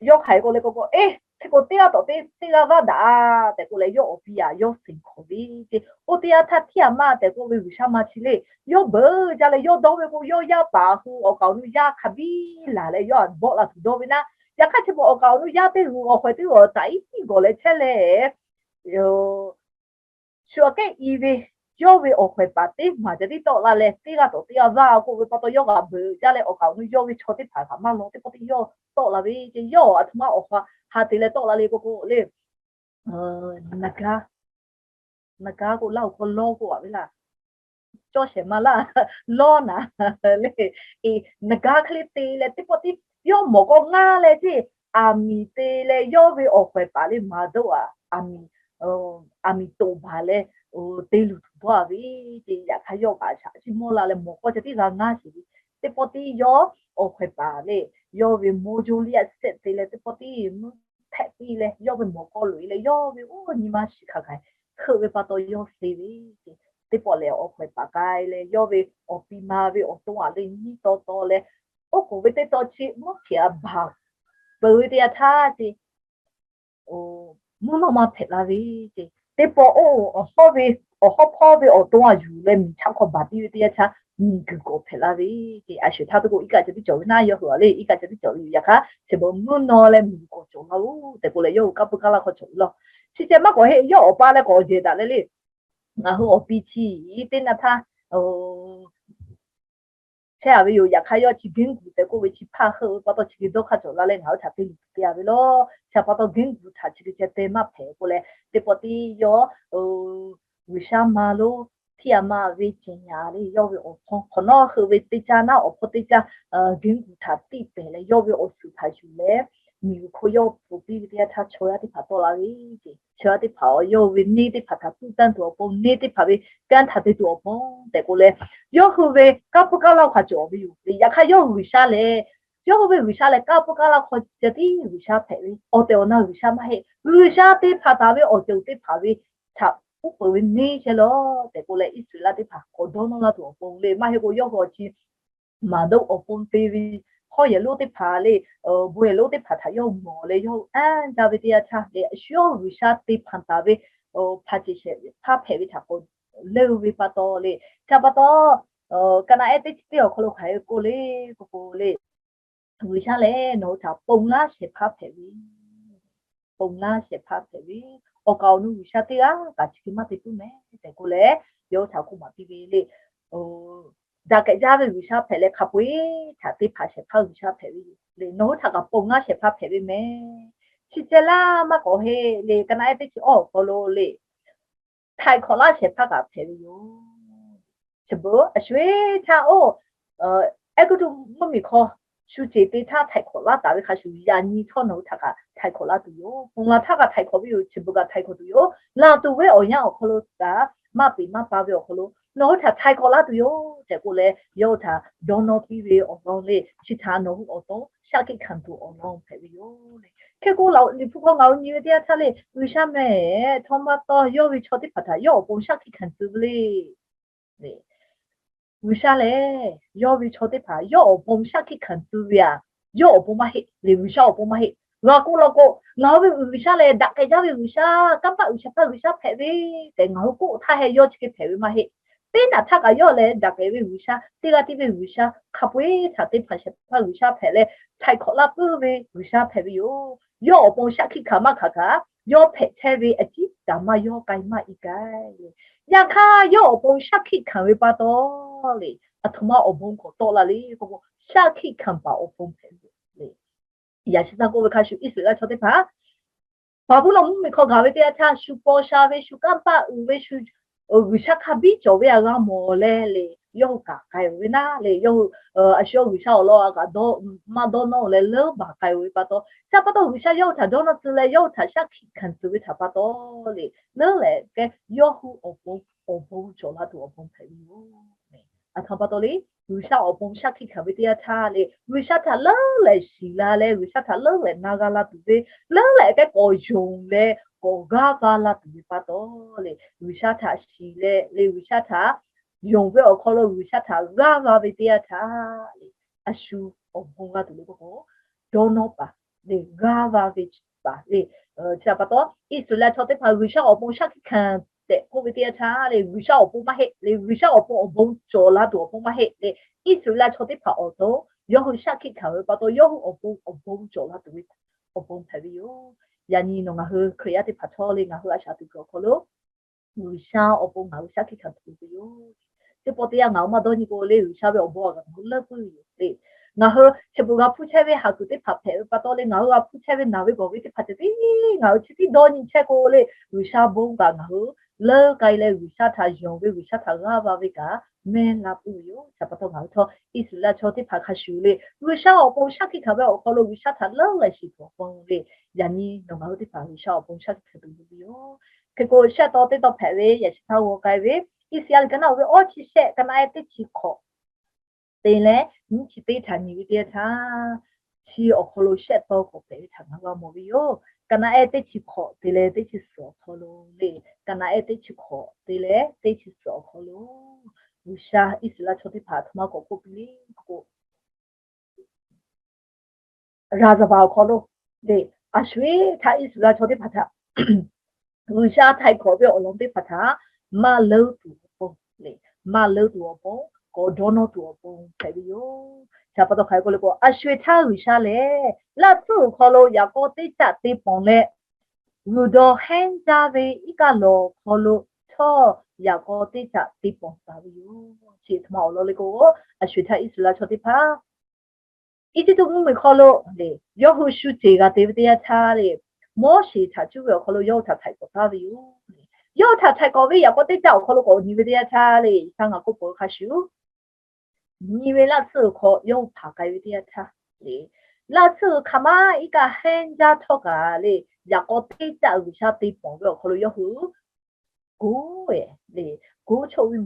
yawˇ hk'aˬ hk'e k'oˆ le k'o k'o, Eˬ, hk'e k'o teˇ g'aˇ tawꞈ te teˇ g'aˇ vaˇ daꞈ a tehꞈ k'oˆ leh, yawˇ awˬ pi aꞈ yawˇ seˍ hkawˍ ve ceˇ. Oˇ teˇ yanˇ htaˇ Tiˇ yaˇ maˆ tehꞈ k'oˆ ve G'uiˬsha ma chi le, yawˇ beuꞈ jaˇ leh yawˇ dawˇ ve k'o, yawˇ yaˇ paˍ hui awˬ kaˍ awˬ nu yaˇ hk'a biˇ laˬ leh yawˇ htaꞈ bawˆ la tuˬ dawˇ ve naˉ, yaꞈ hk'aˇ chi beuꞈ awˬ kaˍ awˬ nu yaˇ teˇ g'uˬ awˬ hk'aw teˇ g'uˬ taꞈ iˉ tiˉ gawˬ leh chehˇ leh, shu aꞈ kehˉ i ve yawˇ ve awˬ hk'aw paˍ teˇ maˬ ca tiˉ tawˆ la leh, teˇ g'aˇ tawꞈ teˇ g'aˇ vaˇ k'oˆ ve pa taw, yawˇ g'aꞈ beuꞈ jaˇ leh awˬ kaˍ awˬ nu yawˇ ve chaw teˇ hpaˍ kaꞈ maˇ law, teˇ pawˆ tiˉ yawˇ tawˆ la ve ceˇ. Yawˇ aˬ htoꞈ ma awˬ hk'aw ha te leh tawˆ la le k'o k'o le, naˍ gaˇ, naˍ gaˇ k'o laˇ awˬ hk'aw lawˇ k'oˆ a ve laˇ, cawˇ shehˍ ma laˇ, lawˇ naˍ le, naˍ gaˇ hk'e le te leh teˇ pawˆ tiˉ yawˇ mawˬ k'aw ngaˇ leh ceˇ, aˬ miˍ te leh yawˇ ve awˬ hk'aw paˍ le maˍ dawˇ a, aˬ miˍ, aˬ miˍ toꞈ baˬ leh te luˬ tuˬ dawˇ a ve ceˇ. Yaꞈ hk'aˇ yawˇ kaꞈ shaꞈ chiˇ mawˇ la leh mawˬ k'aw ca tiˉ g'a ngaˇ sheˍ ve, teˇ pawˆ tiˉ yawˇ awˬ hk'aw paˍ le, yawˇ ve mawˇ jawˇ liˇ a shehˆ te leh teˇ pawˆ tiˉ mvuhˇ hpehꞈ piˇ leh yawˇ ve mawˬ k'aw loꞈ e leh yawˇ ve oˇ nyi ma shiˍ hk'aˬ hk'aˬ heuˆ ve pa taw yawˇ te ve ceˇ. Teˇ pawˆ lehˬ awˬ hk'aw paˍ k'ai leh yawˇ ve awˬ pi ma ve awˬ to aꞈ le nyiˇ taw taw leh, oˉ k'oˍ ve teˇ taw chi mvuhˇ hpehꞈ a baˬ peuˬ ve teˇ yanˇ htaˇ ceˇ, mvuhˇ naw ma hpehꞈ la ve ceˇ. Teˇ pawˆ oˇ awˬ hawˉ ve, awˬ hawˉ hpawˇ ve awˬ to aꞈ yuˬ leh miˬ chaˆ hk'aw baˬ piˇ ve teˇ yanˇ htaˇ miˬ guiˬ k'awꞈ hpehꞈ la ve ceˇ. A shehˍ htaˇ teˇ k'o iˉ kaˆ ca tiˉ cawˬ ve naˉ, yawˇ hui a le iˉ kaˆ ca tiˉ cawˬ ve yoˬ. Yaꞈ hk'aˇ chi beuꞈ mvuhˇ naw leh miˬ guiˬ k'awꞈ cawˬ la oˬ tehꞈ k'oˆ leh yawˇ hui kaˇ puiˉ kaˇ laˇ hk'aw cawˬ ve law. Chi ceh maˇ k'awꞈ heˆ, yawˇ awˬ pa leh k'awꞈ jehˬ daꞈ leh le, ngaˬ hui awˬ pi chi teˇ naˇ htaˇ chehˇ a ve yoˬ. Yaꞈ hk'aˇ yawˇ chi genˇ guˬ tehꞈ k'oˆ ve chi hpaˇ heuˆ ve pa taw chi hk'e dawˇ hk'aˇ cawˬ la leh ngaˬ hui htaꞈ te luˬ te a ve lawˬ. Chi pa taw genˇ guˬ htaꞈ chi hk'e ceh te maˇ hpehꞈ k'o leh, teˇ pawˆ tiˉ yawˇ G'uiˬsha ma lonˉ htiˇ a ma ve cehˬ nyaˍ le, yawˇ ve awˬ hpawˇ hk'awꞈ nawˉ heuˆ ve teˇ caˇ naˉ awˬ hpawˇ teˇ caˇ genˇ guˬ htaꞈ tiˇ pehˍ leh yawˇ ve awˬ suhˍ htaꞈ yuˬ leh, miˬguiˬ hk'oˆ yawˇ pfuhˍ piˇ ve teˇ yanˇ htaˇ chaw yaˇ teˇ hpaˍ tawˆ la ve, chaw yaˇ teˇ hpaˍ yawˇ ve neˇ teˇ hpaˍ htaꞈ tuˉ tanˇ tuˬ awˬ pon, neˇ teˇ hpaˍ ve kanˉ htaꞈ te tuˬ awˬ pon tehꞈ k'oˆ leh, yawˇ hui ve kanˇ puˇ kanˇ laˇ hk'aw cawˬ ve yoˬ. Yaꞈ hk'aˇ yawˇ G'uiˬsha lehˬ, yawˇ hui ve G'uiˬsha lehˬ kanˇ puˇ kanˇ laˇ hk'aw ceh tiˉ G'uiˬsha hpehꞈ ve, awˬ tehˬ awˬ na G'uiˬsha maˇ heˆ. G'uiˬsha te hpanˍ taˍ ve awˬ ceuˬ teˇ hpaˍ ve htaꞈ uˉ peunˍ ve neˇ chehˇ lawˬ tehꞈ k'oˆ leh, Iˉsaˍreˍlaˆ teˇ hpaˍ k'awꞈ dawˇ nawˇ laˇ tuˬ awˬ pon le, maˇ heˆ k'o yawˇ hui awˬ chi maˍ doˆ awˬ pon te ve hawˉ yehˬ lonˉ teˇ hpaˍ le, bon yehˬ lonˉ teˇ hpaˍ htaꞈ yawˇ mawˬ leh yawˇ hui anˇ jaˇ ve teˇ yanˇ htaˇ le, a shu yawˇ G'uiˬsha te hpanˍ taˍ ve hpaˍ ceˬ shehˍ hpaˇ hpehꞈ ve htaꞈ k'awꞈ leuˇ ve pa taw le, chi pa taw, Kaˍnaˍehˆ teˇ chi teˇ awˬ hk'aw lo hk'aˬ hk'e k'oˆ le k'oˆ k'o le, G'uiˬsha lehˬ nawˬ hui htaꞈ ponˬ laˇ shehˍ hpaˇ hpehꞈ ve, ponˬ laˇ shehˍ hpaˇ hpehꞈ ve, awˬ kaˍ awˬ nu G'uiˬsha teˇ g'aˇ kaꞈ chi hk'e maˇ te puiˉ mehˍ tehꞈ k'oˆ leh, yawˇ hui htaꞈ k'oˆ maˍ piˇ ve le. Daꞈ kehˬ jaˇ ve G'uiˬsha hpehꞈ leh hk'a peu-eˬ htaꞈ te hpanˍ shehˍ hpaˇ G'uiˬsha hpehꞈ ve yoˬ le. Nawˬ hui htaꞈ kaꞈ ponˬ laˇ shehˍ hpaˇ hpehꞈ ve mehˍ. Chi ceh laˇ maˇ k'awꞈ heˆ le, Kaˍnaˍehˆ teˇ chi awˬ hk'aw lo le, htaiˍ hkawꞈ laˇ shehˍ hpaˇ kaꞈ hpehꞈ ve yoˬ. Chi beuꞈ a shu-eˬ htaˇ oˇ, Eˇguˇtuꞈ mvuhˇmiˬ hk'aw shu ceˬ te htaˇ htaiˍ hkawꞈ laˇ taˍ ve hk'a shuˍ, yaꞈ nyi htawˇ nawˬ hui htaꞈ kaꞈ htaiˍ hkawꞈ laˇ tuˬ yoˬ. Ponˬ laˬ htaˇ kaꞈ htaiˍ hkawꞈ ve yoˬ. Chi beuꞈ kaꞈ htaiˍ hkawꞈ tuˬ yoˬ. Laˬ tuˬ ve awˬ yanˇ awˬ hk'aw lo kaꞈ, maˇ peꞈ maˇ pa ve awˬ hk'aw lo nawˬ hui htaꞈ htaiˍ hkawꞈ laˇ tuˬ yoˬ tehꞈ k'oˆ leh, yawˇ hui htaꞈ dawˇ nawˇ piˇ ve awˬ lawn le, chi htaꞈ nawˬ hui awˬ to shaˉ hkiˆ hkanˍ tuˬ awˬ lawn hpehꞈ ve yoˬ. Hk'e k'o, Liꞈ hpu hk'aw ngaˬ hui nyi ve teˇ yanˇ htaˇ le, G'uiˬsha mehˍ htawˇ maˇ tawˇ yawˇ ve chaw teˇ hpaˍ htaꞈ yawˇ awˬ pon shaˉ hkiˆ hkanˍ tcuh ve le. G'uiˬsha lehˬ yawˇ ve chaw teˇ hpaˍ yawˇ awˬ pon shaˉ hkiˆ hkanˍ tcuh ve aꞈ, yawˇ awˬ pon maˇ heˆ le, G'uiˬsha awˬ pon maˇ heˆ. G'a k'oˆ law k'o, ngaˬ hui ve G'uiˬsha lehˬ daꞈ kehˬ jaˇ ve G'uiˬsha, kanˇ paˆ G'uiˬsha hpaˇ G'uiˬsha hpehꞈ ve tehꞈ ngaˬ hui k'oˆ htaˇ hehꞈ yawˇ chi hk'e hpehꞈ ve maˇ heˆ. Teˇ naꞈ htaˇ kaꞈ yawˇ lehˬ daꞈ kehˬ ve G'uiˬsha, teˇ g'aˇ tiˉ ve G'uiˬsha, hk'a peu-eˬ htaꞈ te hpanˍ shehˍ hpaˇ G'uiˬsha hpehꞈ leh, htaiˍ hkawꞈ laˇ puiˉ ve G'uiˬsha hpehꞈ ve yoˬ. Yawˇ awˬ pon shaˉ hkiˆ hkanˍ maˇ hkanˍ kaꞈ, yawˇ hpehꞈ chehˇ ve a ciˉ kaꞈ maˇ yawˇ k'ai maˇ i k'ai le. Yaꞈ hk'aˇ yawˇ awˬ pon shaˉ hkiˆ hkanˍ ve pa taw le, aˬ htoꞈ ma awˬ bon k'awꞈ tawˆ la le k'o, shaˉ hkiˆ hkanˍ paˍ awˬ pon hpehꞈ ve le. Yaꞈ chi htaˇ k'oˆ ve hk'a shuˍ, Iˉsaˍreˍlaˆ chaw teˇ hpaˍ Baˍbuˍlonˍ mvuhˇmiˬ hk'aw gaˬ ve teˇ yanˇ htaˇ, shu paw sha ve, shu kanˇ paˆ uiˍ ve, shu G'uiˬsha hk'a biˇ cawˬ ve aꞈ g'a mawˬ leh le, yawˇ hui kaꞈ k'ai ve naˉ le, yawˇ hui a shu yawˇ G'uiˬsha awˬ lawn aꞈ kaꞈ maˇ dawˇ nawˇ leh leuˉ baˬ k'ai ve pa taw, chi pa taw G'uiˬsha yawˇ hui htaꞈ dawˇ nawˇ tcuh leh yawˇ hui htaꞈ shaˉ hkiˆ hkanˍ tcuh ve htaꞈ pa taw le, leuˉ leh kehˉ yawˇ hui awˬ pon awˬ bon cawˬ la tuˬ awˬ pon hpehꞈ ve yoˬ. Aˬ htoꞈ pa taw le, G'uiˬsha awˬ pon shaˉ hkiˆ hkanˍ ve teˇ yanˇ htaˇ le, G'uiˬsha htaꞈ leuˉ lehˬ shiˍ la leh, G'uiˬsha htaꞈ leuˉ lehˬ na g'a la tuˬ ve, leuˉ lehˬ kehˉ k'awꞈ yonˍ leh k'awꞈ g'aˇ va la tuˬ ve pa taw le, G'uiˬsha htaꞈ shiˍ leh le, G'uiˬsha htaꞈ yonˍ ve awˬ hk'aw lo G'uiˬsha htaꞈ g'aˇ va ve teˇ yanˇ htaˇ le, a shu awˬ bon g'a tuˬ le k'oˆ k'o, dawˇ nawˇ paˍ le, g'aˇ va ve paˍ le, chi pa taw Iˉsaˍreˍlaˆ chaw teˇ hpaˍ G'uiˬsha awˬ pon shaˉ hkiˆ hkanˍ tehꞈ k'oˆ ve teˇ yanˇ htaˇ le, G'uiˬsha awˬ pon maˇ heˆ le, G'uiˬsha awˬ pon awˬ bon cawˬ la tuˬ awˬ pon maˇ heˆ le, Iˉsaˍreˍlaˆ chaw teˇ hpaˍ awˬ to yawˇ hui shaˉ hkiˆ hkanˍ ve pa taw yawˇ hui awˬ pon awˬ bon cawˬ la tuˬ ve awˬ bon hpehꞈ ve yoˬ. Yaꞈ nyi nawˬ ngaˬ hui Hkriꞈ yaˇ teˇ hpaˍ htawˇ le, ngaˬ hui a shaꞈ teꞈ kuiˬ awˬ hk'aw lo G'uiˬsha awˬ pon ngaˬ hui shaˉ hkiˆ hkanˍ tuˬ ve yoˬ. Teˇ pawˆ teˇ yanˇ ngaˬ hui maˇ dawˇ nyi k'o le, G'uiˬsha ve awˬ bon aꞈ kaꞈ ngaˬ hui leuˉ puiˉ ve yoˬ le. Ngaˬ hui chi beuꞈ g'a hpuˇ chehˇ ve haˍ kuiˬ teˇ hpaˍ hpehꞈ ve pa taw le, ngaˬ hui g'a hpuˇ chehˇ ve naˬ ve gawˬ ve teˇ hpaˍ ceh tiˉ ngaˬ hui chi tiˉ dawˇ nyi chehˇ k'o le, G'uiˬsha bon kaꞈ ngaˬ hui leuˉ k'ai leh G'uiˬsha htaꞈ yonˍ ve, G'uiˬsha htaꞈ g'aˇ va ve kaꞈ mehˇ la puiˉ ve yoˬ. Chi pa taw ngaˬ hui htawˇ Iˉsaˍreˍlaˆ chaw teˇ hpaˍ hk'a shuˍ le, G'uiˬsha awˬ pon shaˉ hkiˆ hkanˍ ve awˬ hk'aw lo G'uiˬsha htaꞈ leuˉ lehˬ shiˍ tuˬ awˬ pon le, yaꞈ nyi nawˬ ngaˬ hui teˇ hpaˍ G'uiˬsha awˬ pon shaˉ hkiˆ hkanˍ tuˬ ve yoˬ. Hk'e k'o shehˆ taw teˇ taw hpehꞈ ve yaꞈ shi htaˇ g'aw k'ai ve, Iˉsaˍyaˆ liꞈ ka naˆ oˇ ve awˇ chi shehˆ, ka naˆ ehˉ teˇ chi hkawꞈ te leh nyiˇ chi teˇ htaꞈ nyi ve teˇ yanˇ htaˇ, chi awˬ hk'aw lo shehˆ taw k'awꞈ hpehꞈ ve htaꞈ ngaˬ hui g'a mawˬ ve yoˬ. Ka naˆ ehˉ teˇ chi hkawꞈ te leh teˇ chi suhˍ awˬ hk'aw lo le, ka naˆ ehˉ teˇ chi hkawꞈ te leh teˇ chi suhˍ awˬ hk'aw lo G'uiˬsha Iˉsaˍreˍlaˆ chaw teˇ hpaˍ htaꞈ maˇ k'awꞈ k'oˆ piˇ le k'o, ရာဇဝင် awˬ hk'aw lo le, a shu-eˬ htaꞈ Iˉsaˍreˍlaˆ chaw teˇ hpaˍ htaꞈ G'uiˬsha htaiˍ hkawꞈ ve awˬ lawn teˇ hpaˍ htaꞈ maˇ leuˉ tuˬ awˬ pon le, maˇ leuˉ tuˬ awˬ pon k'awꞈ dawˇ nawˇ tuˬ awˬ pon hpehꞈ ve yoˬ. Chi pa taw hk'aˬ hk'e k'oˆ le k'o, a shu-eˬ htaˇ G'uiˬsha lehˬ laˇ tcuhˉ awˬ hk'aw lo yaꞈ k'aw teˇ caˆ te pawnˬ leh, g'uiˬ dawˬ hehnˇ jaˇ ve iˉ kaˆ lawˬ awˬ hk'aw lo htawˇ yaꞈ k'aw teˇ caꞈ te pawnˬ taˍ ve yoˬ. Chi aˬ htoꞈ ma awˬ lawn le k'o, a sho-eˍ htaˇ Iˉsaˍreˍlaˆ chaw teˇ hpaˍ Eˇjiˇtuꞈ mvuhˇmiˬ hk'aw lo le, yawˇ hui shu ceˬ g'a te ve teˇ yanˇ htaˇ le, Moˉseˍ htaꞈ cuˇ ve awˬ hk'aw lo yawˇ hui htaꞈ htaiˍ k'awꞈ taˍ ve yoˬ. Yawˇ hui htaꞈ htaiˍ k'awꞈ ve yaꞈ k'aw teˇ caˆ awˬ hk'aw lo k'awꞈ nyi ve teˇ yanˇ htaˇ le, G'uiˬsha ngaˬ k'oˆ peuˬ hk'a shuˍ, nyi ve laˇ tsuhˇ awˬ hk'aw yawˇ hui hpanˍ k'ai ve teˇ yanˇ htaˇ le, laˇ tsuhˇ hk'aˬ ma iˉ kaˆ hehnˇ jaˇ htawˇ kaꞈ le, yaꞈ k'aw teˇ caˆ G'uiˬsha te pawnˬ ve awˬ hk'aw lo yawˇ hui goˉ le, goˉ chawˇ ve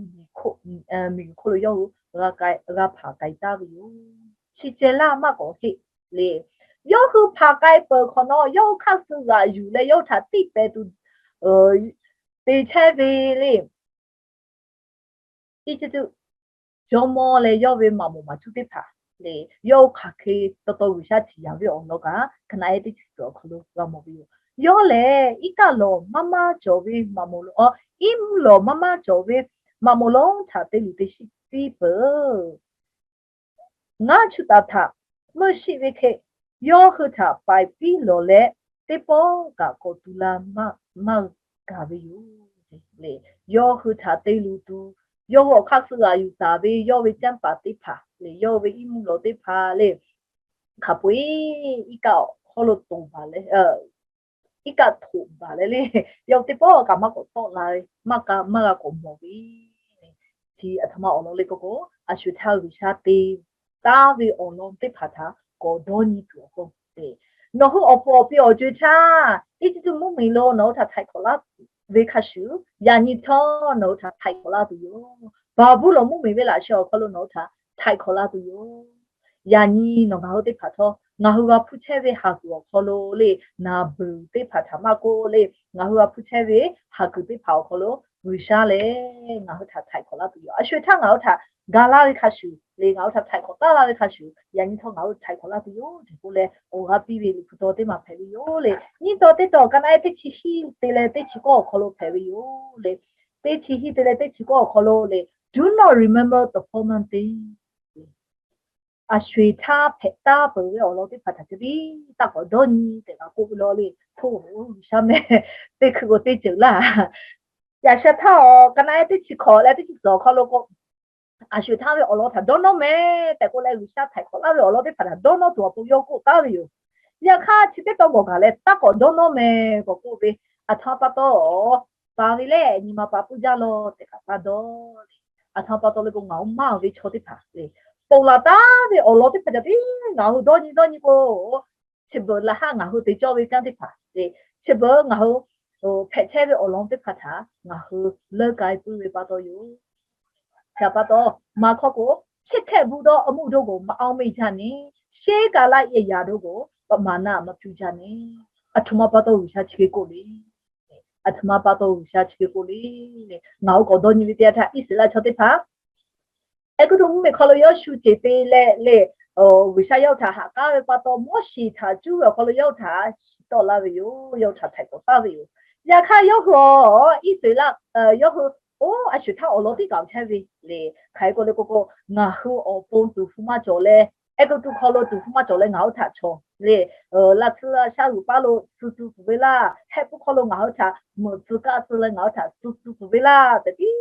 miˬguiˬ hk'oˆ lo yawˇ hui g'a hpanˍ k'ai taˍ ve yoˬ. Chi ceh laˇ maˇ k'awꞈ heˆ le, yawˇ hui hpanˍ k'ai peuˬ hk'awꞈ nawˉ, yawˇ hui hk'aˇ suh g'aꞈ yuˬ leh yawˇ hui htaꞈ tiˇ pehˍ tuˬ te chehˇ ve le, Eˇjiˇtuꞈ jawˇmawˇ leh yawˇ ve maꞈ moˍ maˍ cuˇ teˇ hpaˍ le, yawˇ hui hk'aˬ hk'e taw taw G'uiˬsha ciˍ yanˍ ve awˬ lawn kaꞈ, Kaˍnaˍ-eˍ teˇ chi suhˍ awˬ hk'aw lo g'a mawˬ ve yoˬ. Yawˇ lehˬ, iˉ kaˆ lawˬ maˇ maˇ cawˬ ve maꞈ moˍ lo, iˉ mvuhˇ lawˬ maˇ maˇ cawˬ ve maꞈ moˍ lonˉ htaꞈ te luˬ te shiˆ piˇ peuˬ. Ngaˇ chuˇ taˍ htaꞈ meuˇ shiˆ ve hk'e, yawˇ hui htaꞈ paiˍ piˇ lawˬ leh, teˇ pawˆ kaꞈ k'awꞈ tu la maˇ gaˬ ve yoˬ le. Yawˇ hui htaꞈ te luˬ tuˬ, yawˇ hui awˬ hk'aˇ suh g'aꞈ yuˬ taˍ ve yawˇ ve canˇ paˍ teˇ hpaˍ le, yawˇ ve iˉ mvuhˇ lawˬ teˇ hpaˍ le, hk'a peu-eˬ iˉ kaˆ awˬ hk'aw lo toˍ baˬ leh, iˉ kaˆ htoꞈ baˬ leh le, yawˇ teˇ pawˆ kaꞈ maˇ k'awꞈ tawˆ la ve, maˇ g'a k'awꞈ mawˬ ve. Chi aˬ htoꞈ ma awˬ lawn le k'oˆ k'o, a sho-eˍ htaˇ G'uiˬsha te taˍ ve awˬ lawn teˇ hpaˍ htaꞈ k'awꞈ dawˇ nyi tuˬ awˬ pon le, nawˬ hui awˬ puˍ awˬ pi awˬ co-e htaˇ Eˇjiˇtuꞈ mvuhˇmiˬ lo nawˬ hui htaꞈ htaiˍ hk'awꞈ laˇ ve hk'a shuˍ, yaꞈ nyi htawˇ nawˬ hui htaꞈ htaiˍ hk'awꞈ laˇ tuˬ yoˬ. Baˍbuˍlonˍ mvuhˇmiˬ ve laꞈ sheh awˬ hk'aw lo nawˬ hui htaꞈ htaiˍ hk'awꞈ laˇ tuˬ yoˬ. Yaꞈ nyi nawˬ ngaˬ hui teˇ hpaˍ htawˇ, ngaˬ hui g'a hpuˇ chehˇ ve haˍ kuiˬ awˬ hk'aw lo le, naˍ beuˬ teˇ hpaˍ htaꞈ maˇ k'oˆ le, ngaˬ hui g'a hpuˇ chehˇ ve haˍ kuiˬ teˇ hpaˍ awˬ hk'aw lo G'uiˬsha lehˬ ngaˬ hui htaꞈ htaiˍ hk'awꞈ laˇ tuˬ yoˬ. A sho-eˍ htaˇ ngaˬ hui htaꞈ ga laˇ ve hk'a shuˍ le, ngaˬ hui htaꞈ htaiˍ hk'awꞈ taˍ laˇ ve hk'a shuˍ, yaꞈ nyi htawˇ ngaˬ hui htaiˍ hk'awꞈ laˇ tuˬ yoˬ tehꞈ k'oˆ leh, awˬ g'aˇ piˇ ve Liꞈ hpu taw teˇ maˬ hpehꞈ ve yoˬ le. Nyiˇ taw teˇ taw Kaˍnaˍ-eˍ teˇ chi hiˉ te leh teˇ chi kawˆ awˬ hk'aw lo hpehꞈ ve yoˬ le. Teˇ chi hiˉ te leh teˇ chi kawˆ awˬ hk'aw lo le, do not remember the former thing. A sho-eˍ htaˇ hpehꞈ taˍ peuˬ ve awˬ lawn teˇ hpaˍ htaꞈ ceh tiˉ taˇ k'awꞈ dawˇ nyi tehꞈ kaꞈ k'oˆ ve law le. Hto, G'uiˬsha meh, teˇ hkui k'o teˇ ceuˬ laˇ. Yaꞈ sha htaˇ awˬ Kaˍnaˍ-eˍ teˇ chi hkawꞈ leh teˇ chi suhˍ awˬ hk'aw lo k'o, a sho-eˍ htaˇ ve awˬ lawn htaꞈ dawˇ nawˇ meh tehꞈ k'oˆ leh, G'uiˬsha htaiˍ hk'awꞈ laˇ ve awˬ lawn teˇ hpaˍ htaꞈ dawˇ nawˇ tuˬ awˬ pon yawˇ k'oˆ taˍ ve yoˬ. Yaꞈ hk'aˇ chi teˇ taw gawˬ gaˬ leh taˇ k'awꞈ dawˇ nawˇ meh k'awꞈ k'oˆ ve, aˬ htoꞈ ma pa taw, paˍ ve lehˬ nyi ma pa puiˉ jaˇ law tehꞈ kaꞈ taˇ dawˇ le. Aˬ htoꞈ ma pa taw le k'o, ngaˬ hui maˇ ve chaw teˇ hpaˍ le, ponˬ laˬ taˍ ve awˬ lawn teˇ hpaˍ htaꞈ tiˉ ngaˬ hui dawˇ nyi dawˇ nyi k'o, chi beuꞈ laꞈ haˉ ngaˬ hui te cawˇ ve kanˉ teˇ hpaˍ le, chi beuꞈ ngaˬ hui hpehꞈ chehˇ ve awˬ lawn teˇ hpaˍ htaꞈ ngaˬ hui leuˉ k'ai puiˉ ve pa taw yoˬ. Hk'e pa taw, maˍ hkawˇ k'o, စိတ်ထက်ပိုသော အမှုတို့ကို မအောက်မေ့ကြနှင့်, ရှေးကာလ အရာတို့ကို ပမာဏ မပြုကြနှင့်. Aˬ htoꞈ ma pa taw G'uiˬsha chi hk'e k'oˆ le. Aˬ htoꞈ ma pa taw G'uiˬsha chi hk'e k'oˆ le. Ngaˬ hui k'awꞈ dawˇ nyi ve teˇ yanˇ htaˇ, Iˉsaˍreˍlaˆ chaw teˇ hpaˍ Eˇjiˇtuꞈ mvuhˇmiˬ hk'aw lo yawˇ shu ceˬ te leh le, G'uiˬsha yawˇ hui htaꞈ haꞈ k'aˉ ve pa taw, Moˉseˍ htaꞈ cuˇ ve awˬ hk'aw lo yawˇ hui htaꞈ shiˍ tawˆ laˇ ve yoˬ. Yawˇ hui htaꞈ htaiˍ k'awꞈ taˍ ve yoˬ. Yaꞈ hk'aˇ yawˇ hui a, Iˉsaˍreˍlaˆ, yawˇ hui oˇ a sho-eˍ htaˇ awˬ lawn teˇ kaꞈ chehˇ ve le. Hk'aˬ hk'e k'oˆ le k'o k'o, ngaˬ hui awˬ pon tuˍ hpfuh maˇ cawˬ leh, Eˇjiˇtuꞈ hk'aw lo tuˍ hpfuh maˇ cawˬ leh ngaˬ hui htaꞈ chaw le, laˇ tsuhˇ laˇ shaˉ g'uiˬ paˇ lo tcuh tcuh tuˬ ve laˇ, hehˆ puiˉ hk'aw lo ngaˬ hui htaꞈ meuꞈ tcuh kaˆ tcuh leh ngaˬ hui htaꞈ tcuh tcuh tuˬ ve laˇ tehꞈ tiˉ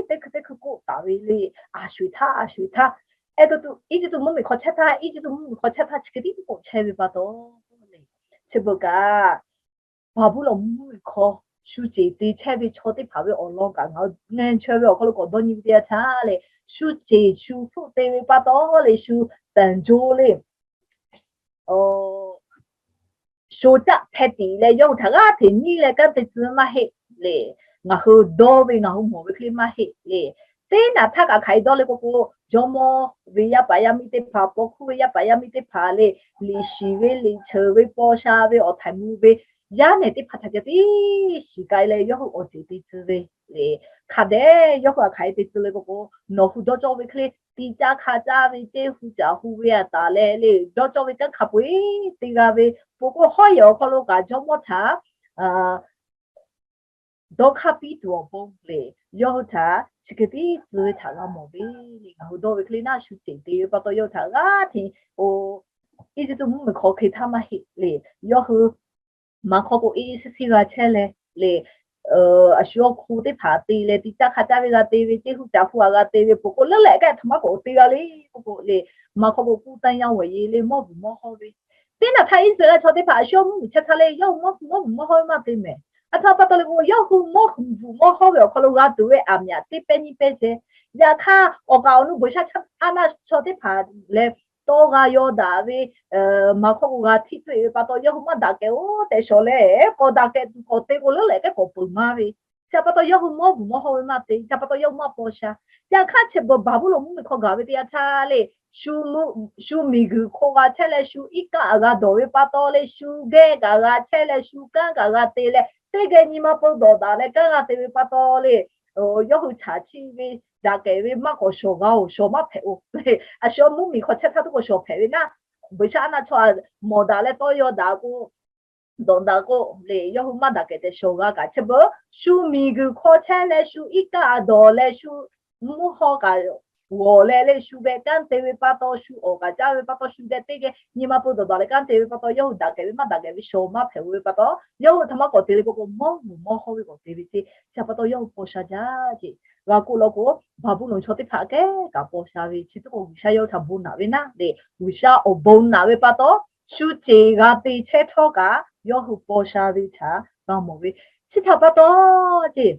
teˇ hkui teˇ hkui k'oˆ taˍ ve le. A sho-eˍ htaˇ, a sho-eˍ htaˇ, Eˇjiˇtuꞈ, Eˇjiˇtuꞈ mvuhˇmiˬ hk'aw chehˇ htaˇ, Eˇjiˇtuꞈ mvuhˇmiˬ hk'aw chehˇ htaˇ chi hk'e tiˉ k'oˆ chehˇ ve pa taw le, chi beuꞈ kaꞈ Baˍbuˍlonˍ mvuhˇmiˬ hk'aw shu ceˬ te chehˇ ve chaw teˇ hpaˍ ve awˬ lawn kaꞈ ngaˬ hui ngeh chaweh ve awˬ hk'aw lo k'awꞈ dawˇ nyi ve teˇ yanˇ htaˇ le, shu ceˬ shu hpfuhˆ te ve pa taw le, shu tanˬ jo le, sho caˆ hpeh tiꞈ leh yawˇ hui htaꞈ g'aˇ hteꞈ nyiˉ leh kanˉ te tcuh maˇ heˆ le. Ngaˬ hui dawˇ ve ngaˬ hui mawˬ ve hk'e le maˇ heˆ le. Teˇ naꞈ htaˇ kaꞈ hk'aˬ hk'e dawˇ le k'o k'o, jawˇmawˇ ve yaˇ paˍ yaˇ miˇ teˇ hpaˍ, paw hkuˇ ve yaˇ paˍ yaˇ miˇ teˇ hpaˍ le, liꞈ shiˍ ve liꞈ cheuˬ ve paw sha ve awˬ htaiˍ mvuh ve yaˇ nehˬ teˇ hpaˍ htaꞈ ceh tiˉ shiˍ k'ai leh yawˇ hui awˬ ceˬ te tcuh ve le. Hk'a dehꞈ yawˇ hui htaꞈ hk'aˬ hk'e te tcuh le k'o k'o, nawˬ hui dawˇ cawˇ ve hk'e le, tiꞈ caˇ hk'a caˇ ve, ceˇ hu caꞈ hu ve aꞈ taˍ leh le, dawˇ cawˇ ve kanˉ hk'a peu-eˬ te g'a ve, pon k'o hawˉ yehˬ awˬ hk'aw lo kaꞈ jawˇmawˇ htaꞈ dawˇ hk'aˇ piˇ tuˬ awˬ pon le, yawˇ hui htaꞈ chi hk'e tiˉ tcuh ve htaꞈ g'a mawˬ ve le. Ngaˬ hui dawˇ ve hk'e le naˆ shu ceˬ te ve pa taw yawˇ hui htaꞈ g'aˇ hteꞈ, Eˇjiˇtuꞈ mvuhˇmiˬ hk'aw hk'e htaˇ maˇ heˆ le. Yawˇ hui maˍ hk'aw k'o e e siˉ siˉ g'a chehˇ leh le, a shu awˬ hk'oˆ teˇ hpaˍ te leh ti caˇ hk'a caˇ ve g'a te ve, teˇ hu caꞈ hu a g'a te ve, peuˬ k'o leuˉ lehꞈ kehˉ htaꞈ maˇ k'awꞈ te g'a le k'oˆ k'o le, maˇ hk'aw k'o kuˇ taˇ yaˇ wehˬ ye le mawˇ bvuhˬ mawˇ hawˇ ve, teˇ naˬ htaˇ Iˉsaˍreˍlaˆ chaw teˇ hpaˍ a shu mvuhˇ miˬ chehˇ htaˇ le, yawˇ hui mawˇ bvuhˬ mawˇ hawˇ ve maˇ te mehˍ. A htaˇ pa taw le k'o, yawˇ hui mawˇ bvuhˬ mawˇ hawˇ ve awˬ hk'aw lo g'a tuˬ ve aˬ miˍ aꞈ teˇ pehˇ nyiˇ pehˇ ceh. Yaꞈ hk'aˇ, awˬ kaˍ awˬ nu G'uiˬsha chaˇ aˉ naˆ chaw teˇ hpaˍ leh tawˇ g'a yaw daꞈ ve, maˇ hk'aw k'o g'a htiˆ tuˆ e ve pa taw, yawˇ hui maˇ daꞈ kehˬ oˬ tehꞈ shawˍ leh, k'awꞈ daꞈ kehˬ tuˬ k'awꞈ te k'o leuˉ lehꞈ kehˉ k'awꞈ peuˬ maˇ ve, chi pa taw yawˇ hui mawˇ bvuhˬ mawˇ hawˇ ve maˇ te, chi pa taw yawˇ hui maˇ paw sha. Yaꞈ hk'aˇ, chi beuꞈ Baˍbuˍlonˍ mvuhˇmiˬ hk'aw gaˬ ve teˇ yanˇ htaˇ le, shu miˬguiˬ hk'oˆ g'a chehˇ leh, shu iˉ kaˆ g'a dawˬ ve pa taw le, shu geh kaꞈ g'a chehˇ leh, shu kanˉ kaꞈ g'a te leh, teˇ geh nyi ma peuˬ dawˬ daꞈ leh kanˉ g'a te ve pa taw le, yawˇ hui chaꞈ chiˆ ve, daꞈ kehˬ ve maˇ k'awꞈ shawˍ g'a oˬ, shawˍ maˇ hpehꞈ oˬ le. A shu mvuhˇmiˬ hk'aw chehˇ htaˇ tuˬ k'awꞈ shawˍ hpehꞈ ve naˆ, G'uiˬsha aˉ naˆ chaw mawˬ daꞈ leh tawˇ yaw daꞈ k'o dawˬ daꞈ k'o le, yawˇ hui maˇ daꞈ kehˬ tehꞈ shawˍ g'a kaꞈ, chi beuꞈ shu miˬguiˬ hk'aw chehˇ leh, shu iˉ kaˆ dawˬ leh, shu mvuhˇ hawˇ kaꞈ g'awˬ leh le, shu geh kanˉ te ve pa taw, shu awˍ kaꞈ caˇ ve pa taw, shu geh teˇ geh nyi ma peuˬ dawˬ daꞈ leh kanˉ te ve pa taw, yawˇ hui daꞈ kehˬ ve maˇ daꞈ kehˬ ve shawˍ maˇ hpehꞈ oˬ ve pa taw, yawˇ hui htaꞈ maˇ k'awꞈ te le k'o k'o, mawˇ bvuhˬ mawˇ hawˇ ve k'awꞈ te ve ceˇ. Chi pa taw yawˇ hui paw sha jaˇ ceˇ. G'a k'oˆ law k'o, Baˍbuˍlonˍ chaw teˇ hpaˍ kehˉ kaꞈ paw sha ve, chi teˇ k'o G'uiˬsha yawˇ hui htaꞈ bon naꞈ ve naˆ le, G'uiˬsha awˬ bon naꞈ ve pa taw, shu ceˬ g'a te chehˇ htawˇ kaꞈ yawˇ hui paw sha ve htaꞈ g'a mawˬ ve. Chi htaꞈ pa taw ceˇ,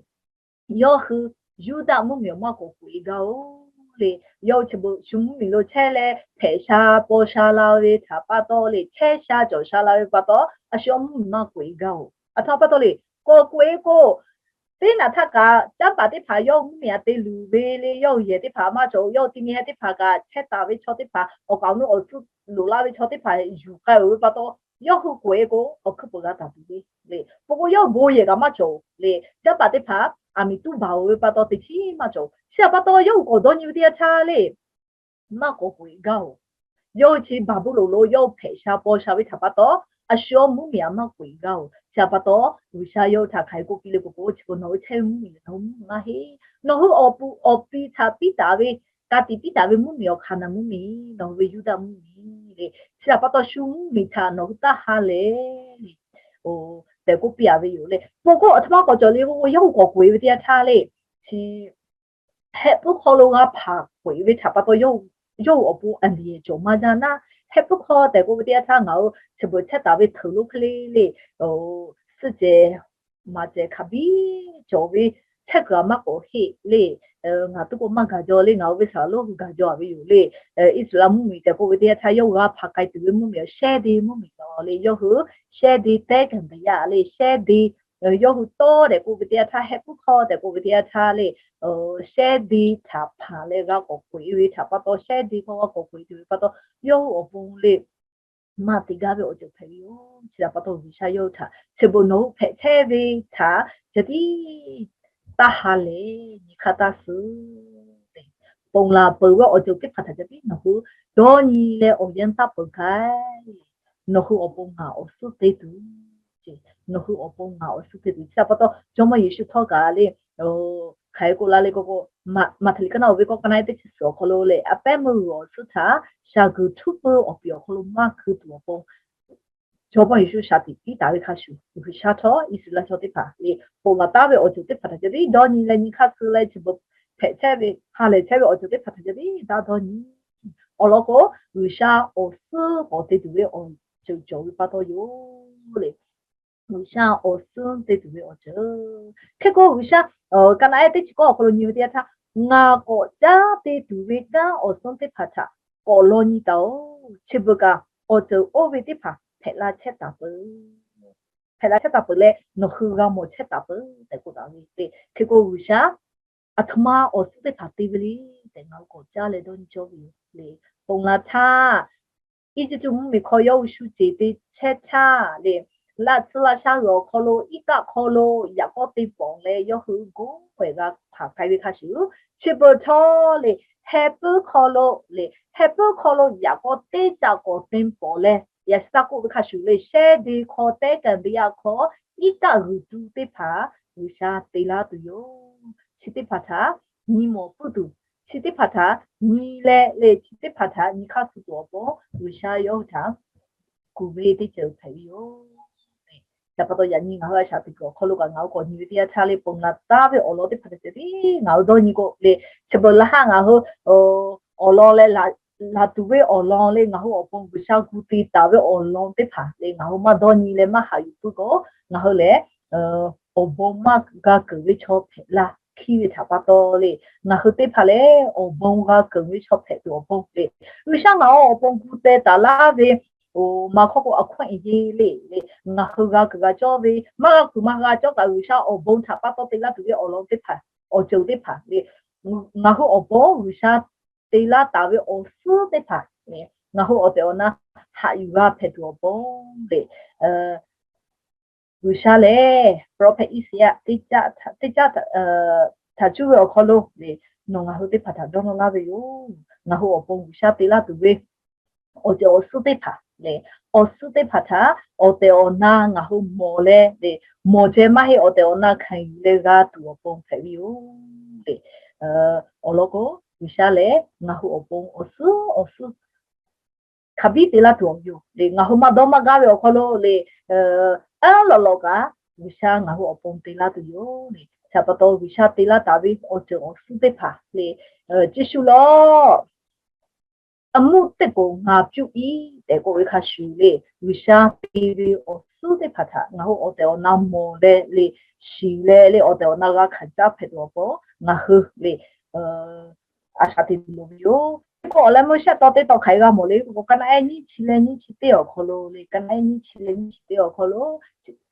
yawˇ hui Yuˇdaꞈ mvuhˇmiˬ awˬ maˇ k'awꞈ k'oꞈ e gaˇ oˬ le. Yawˇ hui chi beuꞈ shu mvuhˇmiˬ lo chehˇ leh hpehꞈ sha paw sha la ve htaꞈ pa taw le, chehˇ sha cawˬ sha la ve pa taw, a shu mvuhˇmiˬ maˇ k'oꞈ e gaˇ oˬ. A htoꞈ ma pa taw le, k'awꞈ k'oꞈ e k'o, teˇ naˬ htaˇ kaꞈ canˇ paˍ teˇ hpaˍ yawˇ hui mvuhˇmiˬ aꞈ te luˬ ve le, yawˇ hui yehˬ teˇ hpaˍ maˇ cawˬ oˬ. Yawˇ hui ti nyi heh teˇ hpaˍ kaꞈ chehˇ taˍ ve chaw teˇ hpaˍ, awˬ kaˍ awˬ nu awˬ tcuhˉ loꞈ la ve chaw teˇ hpaˍ yuˬ k'ai oˬ ve pa taw, yawˇ hui k'oꞈ e k'o awˬ hkuiˉ peuˬ g'a taˍ tuˬ le le. Peuˬ k'o yawˇ hui bon yehˬ kaꞈ maˇ cawˬ le. Canˇ paˍ teˇ hpaˍ aˬ miˍ tuˉ baˬ oˬ ve pa taw teꞈ chiˉ maˇ cawˬ. Chi htaꞈ pa taw yawˇ hui k'awꞈ dawˇ nyi ve teˇ yanˇ htaˇ le, maˇ k'awꞈ k'oꞈ e gaˇ oˬ. Yawˇ hui chi Baˍbuˍlonˍ lo yawˇ hui hpehꞈ sha paw sha ve htaꞈ pa taw, a shu mvuhˇmiˬ aꞈ maˇ k'oꞈ e gaˇ oˬ. Chi htaꞈ pa taw G'uiˬsha yawˇ hui htaꞈ hk'aˬ hk'e k'oˆ piˇ le k'o k'o, chi k'o nawˬ hui chehˇ ve mvuhˇmiˬ nawˬ hui mvuhˇmiˬ maˇ heˆ. Nawˬ hui awˬ pon awˬ pi htaꞈ piˇ taˍ ve, ka tiꞈ piˇ taˍ ve mvuhˇmiˬ awˬ hk'aˬ naˬ mvuhˇmiˬ, nawˬ hui ve Yuˇdaꞈ mvuhˇmiˬ le. Chi htaꞈ pa taw shu mvuhˇmiˬ htaꞈ nawˬ hui taˇ ha lehˬ tehꞈ k'oˆ piˇ a ve yoˬ le. Peuˬ k'o aˬ htoꞈ ma k'awꞈ cawˬ le k'o, yawˇ hui k'awꞈ k'oꞈ e ve teˇ yanˇ htaˇ le, chi heh puiˉ hk'aw lo g'a hpaˍ k'oꞈ e ve htaꞈ pa taw, yawˇ hui awˬ pon aˬ miˍ yehˬ cawˬ maˇ jaˇ naˆ. Heh puiˉ hk'aw tehꞈ k'oˆ ve teˇ yanˇ htaˇ ngaˬ hui chi beuꞈ chehˇ taˍ ve hteuꞈ lonˉ hk'e le le, suhˆ cehˬ maˍ cehˬ hk'a biˇ cawˬ ve, chehˇ kuiˬ aꞈ maˇ k'awꞈ heˆ le. Ngaˬ tuˉ k'o maˇ gaˬ jaw le, ngaˬ hui ve saˍ laꞈ lonˉ hui gaˬ jaw a ve yoˬ le. Iˉsaˍreˍlaˆ mvuhˇmiˬ tehꞈ k'oˆ ve teˇ yanˇ htaˇ yawˇ hui g'a hpaˍ k'ai tuˬ ve mvuhˇmiˬ awˬ shehˇ de mvuhˇmiˬ taw le, yawˇ hui shehˇ de tehˉ kaˍ daꞈ yaˇ le, shehˇ de yawˇ hui tawˇ tehꞈ k'oˆ ve teˇ yanˇ htaˇ, heh puiˉ hk'aw tehꞈ k'oˆ ve teˇ yanˇ htaˇ le, shehˇ de htaꞈ hpanˍ leh g'a k'awꞈ k'oꞈ e ve htaꞈ pa taw, shehˇ de hk'aw g'a k'awꞈ k'oꞈ e tuˬ ve pa taw, yawˇ hui awˬ pon le maˇ te gaˇ ve awˬ ceuˬ hpehꞈ ve yoˬ. Chi htaꞈ pa taw G'uiˬsha yawˇ hui htaꞈ chi beuꞈ nawˬ hui hpehꞈ chehˇ ve htaꞈ ca tiˉ taˇ ha lehˬ nyi hk'aˇ taˇ suh ponˬ laˬ peuˬ ve awˬ ceuˬ teˇ hpaˍ htaꞈ ca tiˉ nawˬ hui dawˇ nyi leh awˬ yanˇ taˇ peuˬ hk'aˇ, nawˬ hui awˬ pon ngaˬ awˬ suhˉ te tuˬ, nawˬ hui awˬ pon ngaˬ awˬ suhˉ te tuˬ. Chi htaꞈ pa taw Jawˇmawˇ Yeˍsuˆ htawˇ kaꞈ le, hk'aˬ hk'e k'oˆ la le k'o k'o, Maꞈhtehˍ liꞈ ka naˆ oˇ ve k'awˇ ka naˆ teˇ chi suhˍ awˬ hk'aw lo le, a pehˉ meuˇ g'uiˬ awˬ suhˉ htaꞈ shaˍ guiˬ htuˉ peuˇ awˬ piˍ awˬ hk'aw lo maˇ hkui tuˬ awˬ pon Jawˇmawˇ Yeˍsuˆ shaˍ tiꞈ piˇ taˍ ve hk'a shuˍ, G'uiˬsha htawˇ Iˉsaˍreˍlaˆ chaw teˇ hpaˍ le ponˬ laˬ taˍ ve awˬ ceuˬ teˇ hpaˍ htaꞈ ca tiˉ dawˇ nyi leh nyi hk'aˇ suh leh chi beuꞈ hpehꞈ chehˇ ve, ha lehˬ chehˇ ve awˬ ceuˬ teˇ hpaˍ htaꞈ ca tiˉ taˇ dawˇ nyi. Awˬ lawn k'o, G'uiˬsha awˬ suhˉ k'awꞈ te tuˬ ve awˬ ceuˬ cawˬ ve pa taw yoˬ le. G'uiˬsha awˬ suhˉ te tuˬ ve awˬ ceuˬ. Hk'e k'o G'uiˬsha ka naˆ ehˉ teˇ chi k'awˇ awˬ hk'aw lo nyi ve teˇ yanˇ htaˇ, ngaˬ k'awꞈ caˉ te tuˬ ve kanˉ awˬ suhˉ teˇ hpaˍ htaꞈ k'awꞈ law nyi taˍ oˬ. Chi beuꞈ kaꞈ awˬ ceuˬ oˇ ve teˇ hpaˍ hpehꞈ la chehˇ taˍ peuˬ, hpehꞈ la chehˇ taˍ peuˬ leh nawˬ hui g'a mawˬ chehˇ taˍ peuˬ tehꞈ k'oˆ taˍ ve le. Hk'e k'o G'uiˬsha aˬ htoꞈ ma awˬ suhˉ teˇ hpaˍ te ve le tehꞈ ngaˬ hui k'awꞈ caˉ leh dawˇ nyi cawˇ ve yoˬ le. Ponˬ laˬ htaˇ, Eˇjiˇtuꞈ mvuhˇmiˬ hk'aw yawˇ hui shu ceˬ te chehˇ htaˇ le, laꞈ tsuhˇ laꞈ shaˉ g'uiˬ awˬ hk'aw lo, iˉ kaˆ hk'aw lo yaꞈ k'awˇ te pawˍ leh yawˇ hui gu pehˬ g'a hpaˍ k'ai ve hk'a shuˍ, chi beuꞈ htawˇ le, heh puiˉ hk'aw lo le, heh puiˉ hk'aw lo yaꞈ k'awˇ teˇ caꞈ k'awꞈ te pawˍ leh, yaꞈ shi taˇ k'oˆ ve hk'a shuˍ le, shehˇ de hk'aw tehˉ kaˍ ve yaꞈ hk'aw iˉ kaˆ g'uiˬ tu teˇ hpaˍ G'uiˬsha te laˇ tuˬ yoˬ. Chi teˇ hpaˍ htaꞈ nyi mawˬ puiˉ tuˬ, chi teˇ hpaˍ htaꞈ nyi leh le, chi teˇ hpaˍ htaꞈ nyi hk'aˇ suh tuˬ awˬ pon G'uiˬsha yawˇ hui htaꞈ kuˬ ve teˇ ceuˬ hpehꞈ ve yoˬ. Chi pa taw yaꞈ nyi ngaˬ hui a shaꞈ teꞈ kuiˬ awˬ hk'aw lo kaꞈ ngaˬ hui k'awꞈ nyi ve teˇ yanˇ htaˇ le, ponˬ laˬ taˉ ve awˬ lawn teˇ hpaˍ hpehꞈ ve ngaˬ hui dawˇ nyi k'o le, chi beuꞈ laˇ haˆ ngaˬ hui awˬ lawn leh laˬ tuˬ ve awˬ lawn le, ngaˬ hui awˬ pon G'uiˬsha gu te taˍ ve awˬ lawn teˇ hpaˍ le ngaˬ hui maˇ dawˇ nyi leh maˇ haꞈ yuˬ puiˉ k'o, ngaˬ hui lehˬ awˬ bon maˇ g'a keunˍ ve chaw hpehꞈ la hkiˇ ve htaꞈ pa taw le, ngaˬ hui teˇ hpaˍ lehˬ awˬ bon g'a keunˍ ve chaw hpehꞈ tuˬ awˬ pon le, G'uiˬsha ngaˬ hui awˬ pon gu teh taˍ laˇ ve maˍ hkawˇ k'o, a hkawˇ eˬ yeˬ le le, ngaˬ hui g'a kuiˬ g'a cawˇ ve maˇ g'a kuiˬ maˇ g'a cawˇ kaꞈ G'uiˬsha awˬ bon htaꞈ pa taw te laˇ tuˬ ve awˬ lawn teˇ hpaˍ, awˬ ceuˬ teˇ hpaˍ le, ngaˬ hui awˬ pon G'uiˬsha te laˇ taˍ ve awˬ suhˉ teˇ hpaˍ le, ngaˬ hui awˬ tehˬ awˬ na haꞈ yuˬ g'a hpehꞈ tuˬ awˬ pon le, G'uiˬsha lehˬ prophet Iˉsaˍyaˆ teˇ caˆ htaꞈ cuˇ ve awˬ hk'aw lo le, nawˬ ngaˬ hui teˇ hpaˍ htaꞈ dawˇ nawˇ laˇ ve yoˬ. Ngaˬ hui awˬ pon G'uiˬsha te laˇ tuˬ ve awˬ ceuˬ awˬ suhˉ teˇ hpaˍ le, awˬ suhˉ teˇ hpaˍ htaꞈ awˬ tehˬ awˬ na ngaˬ hui mawˬ leh le, mawˬ ceh maˇ heˆ, awˬ tehˬ awˬ na hkanˍ yuˬ leh g'a tuˬ awˬ pon hpehꞈ ve yoˬ le. Awˬ lawn k'o, G'uiˬsha lehˬ ngaˬ hui awˬ pon awˬ suhˉ awˬ suhˉ hk'a biˉ te laˇ tuˬ awˬ yoˬ le. Ngaˬ hui maˇ dawˇ maˇ gaˇ ve awˬ hk'aw lo le, aˉ lawꞈ lawꞈ kaꞈ G'uiˬsha ngaˬ hui awˬ pon te laˇ tuˬ yoˬ le. Chi pa taw G'uiˬsha te laˇ taˍ ve awˬ ceuˬ awˬ suhˉ teˇ hpaˍ le, Jiˇshu lawˬ, a mvuhˇ teˇ poˍ ngaˬ pyuˆ iˉ tehꞈ k'oˆ ve hk'a shuˍ le, G'uiˬsha te ve awˬ suhˉ teˇ hpaˍ htaꞈ ngaˬ hui awˬ tehˬ awˬ na mawˬ leh le, shiˍ leh le, awˬ tehˬ awˬ na g'a hkanˍ caˉ hpehꞈ tuˬ awˬ pon ngaˬ hui le a shaꞈ teꞈ tuˬ loˍ ve yoˬ. Teˇ pawˆ awˬ leh meuˇ shehˆ taw teˇ taw hk'aˬ hk'e g'a mawˬ le k'oˆ k'o, ka naˆ ehˉ nyiˇ chi leh nyiˇ chi teˇ awˬ hk'aw lo le, ka naˆ ehˉ nyiˇ chi leh nyiˇ chi teˇ awˬ hk'aw lo,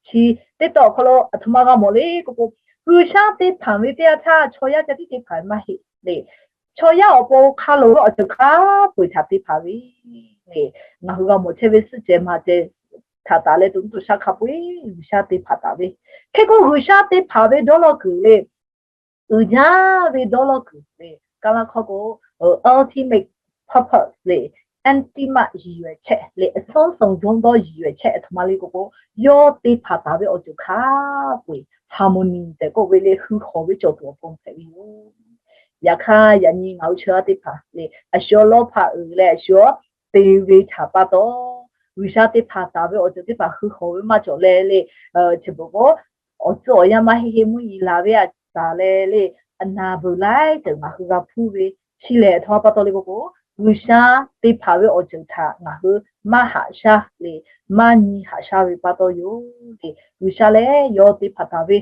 chi teˇ taw awˬ hk'aw lo aˬ htoꞈ ma g'a mawˬ le k'oˆ k'o, G'uiˬsha te hpanˍ ve teˇ yanˇ htaˇ chaw yaˇ ca tiˉ te hpanˍ ve maˇ heˆ le. Chaw yaˇ awˬ pon hk'a loˍ ve awˬ ceuˬ hk'a peu-eˬ htaꞈ te hpanˍ ve le. Ngaˬ hui g'a mawˬ chehˇ ve suhˆ cehˬ maˬ cehˬ htaꞈ taˍ leh tuˬ nuˇ tuˬ shaˉ hk'a peu-eˬ G'uiˬsha te hpanˍ taˍ ve. Hk'e k'o G'uiˬsha te hpanˍ ve dawˇ law kuiˬ le, uiˍ jaˇ ve dawˇ law kuiˬ le, Kaˇlaˇ hkawˇ k'o, ultimate purpose le, anti maꞈ yiˍ yuˬ ehˍ chehˇ le, a suhˉ suhˍ dawˇ dawˇ yiˍ yuˬ ehˍ chehˇ aˬ htoꞈ ma le k'oˆ k'o, yawˇ te hpanˍ taˍ ve awˬ ceuˬ hk'a peu-eˬ harmony tehꞈ k'oˆ ve le, hui hawˍ ve cawˬ tuˬ awˬ pon hpehꞈ ve yoˬ. Yaꞈ hk'aˇ yaꞈ nyi ngaˬ hui chaw yaˇ teˇ hpaˍ le, a shu lawˇ hpaꞈ uiˍ leh a shu te ve htaꞈ pa taw, G'uiˬsha te hpanˍ taˍ ve awˬ ceuˬ teˇ hpaˍ hui hawˍ ve maˇ cawˬ leh le, chi beuꞈ k'o awˬ tcuhˉ awˬ yanˇ maˇ heˆ heˆ mvuhˇ yeˬ laˬ ve a taˍ leh le, a naˍ beuˬ laiˉ ceuˬ ngaˬ hui g'a hpuˇ ve. Chi lehˬ aˬ htoꞈ ma pa taw le k'oˆ k'o, G'uiˬsha te hpanˍ ve awˬ ceuˬ htaꞈ ngaˬ hui maˇ haꞈ shaˇ le, maˇ nyi haꞈ shaˇ ve pa taw yoˬ le. G'uiˬsha lehˬ yawˇ te hpanˍ taˍ ve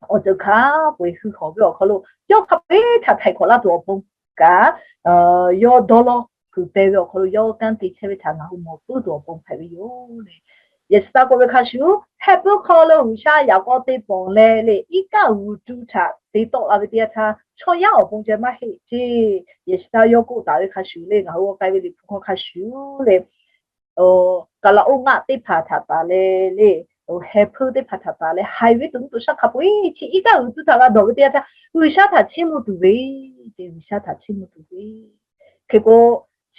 awˬ ceuˬ hk'a peu-eˬ hui hawˍ ve awˬ hk'aw lo yawˇ hk'a peu-eˬ htaꞈ htaiˍ hkawꞈ laˇ tuˬ awˬ pon kaꞈ, yawˇ dawˇ law kuiˬ te ve awˬ hk'aw lo yawˇ kanˉ te chehˇ ve htaꞈ ngaˬ hui mawˬ puiˉ tuˬ awˬ pon hpehꞈ ve yoˬ le. Yaꞈ shi taˇ k'oˆ ve hk'a shuˍ, heh puiˉ hk'aw lo G'uiˬsha yaꞈ k'aw te pawnˬ leh le, iˉ kaˆ g'uiˬ tu htaꞈ te tawˆ la ve teˇ yanˇ htaˇ chaw yaˇ awˬ pon ceh maˇ heˆ ceˇ. Yaꞈ shi taˇ yawˇ k'oˆ taˍ ve hk'a shuˍ le, ngaˬ hui g'a k'ai ve Liꞈ hpu hk'aw hk'a shuˍ le, kaˍlaˍoˆ ngaˆ teˇ hpaˍ htaꞈ taˍ leh le, heh puiˉ teˇ hpaˍ htaꞈ taˍ leh haiˬ ve tuˬ nuˇ tuˬ shaˉ hk'a peu-eˬ chi iˉ kaˆ g'uiˬ tu htaꞈ g'a dawˬ ve teˇ yanˇ htaˇ G'uiˬsha htaꞈ chiˇ mvuh tuˬ ve, te G'uiˬsha htaꞈ chiˇ mvuh tuˬ ve. Hk'e k'o,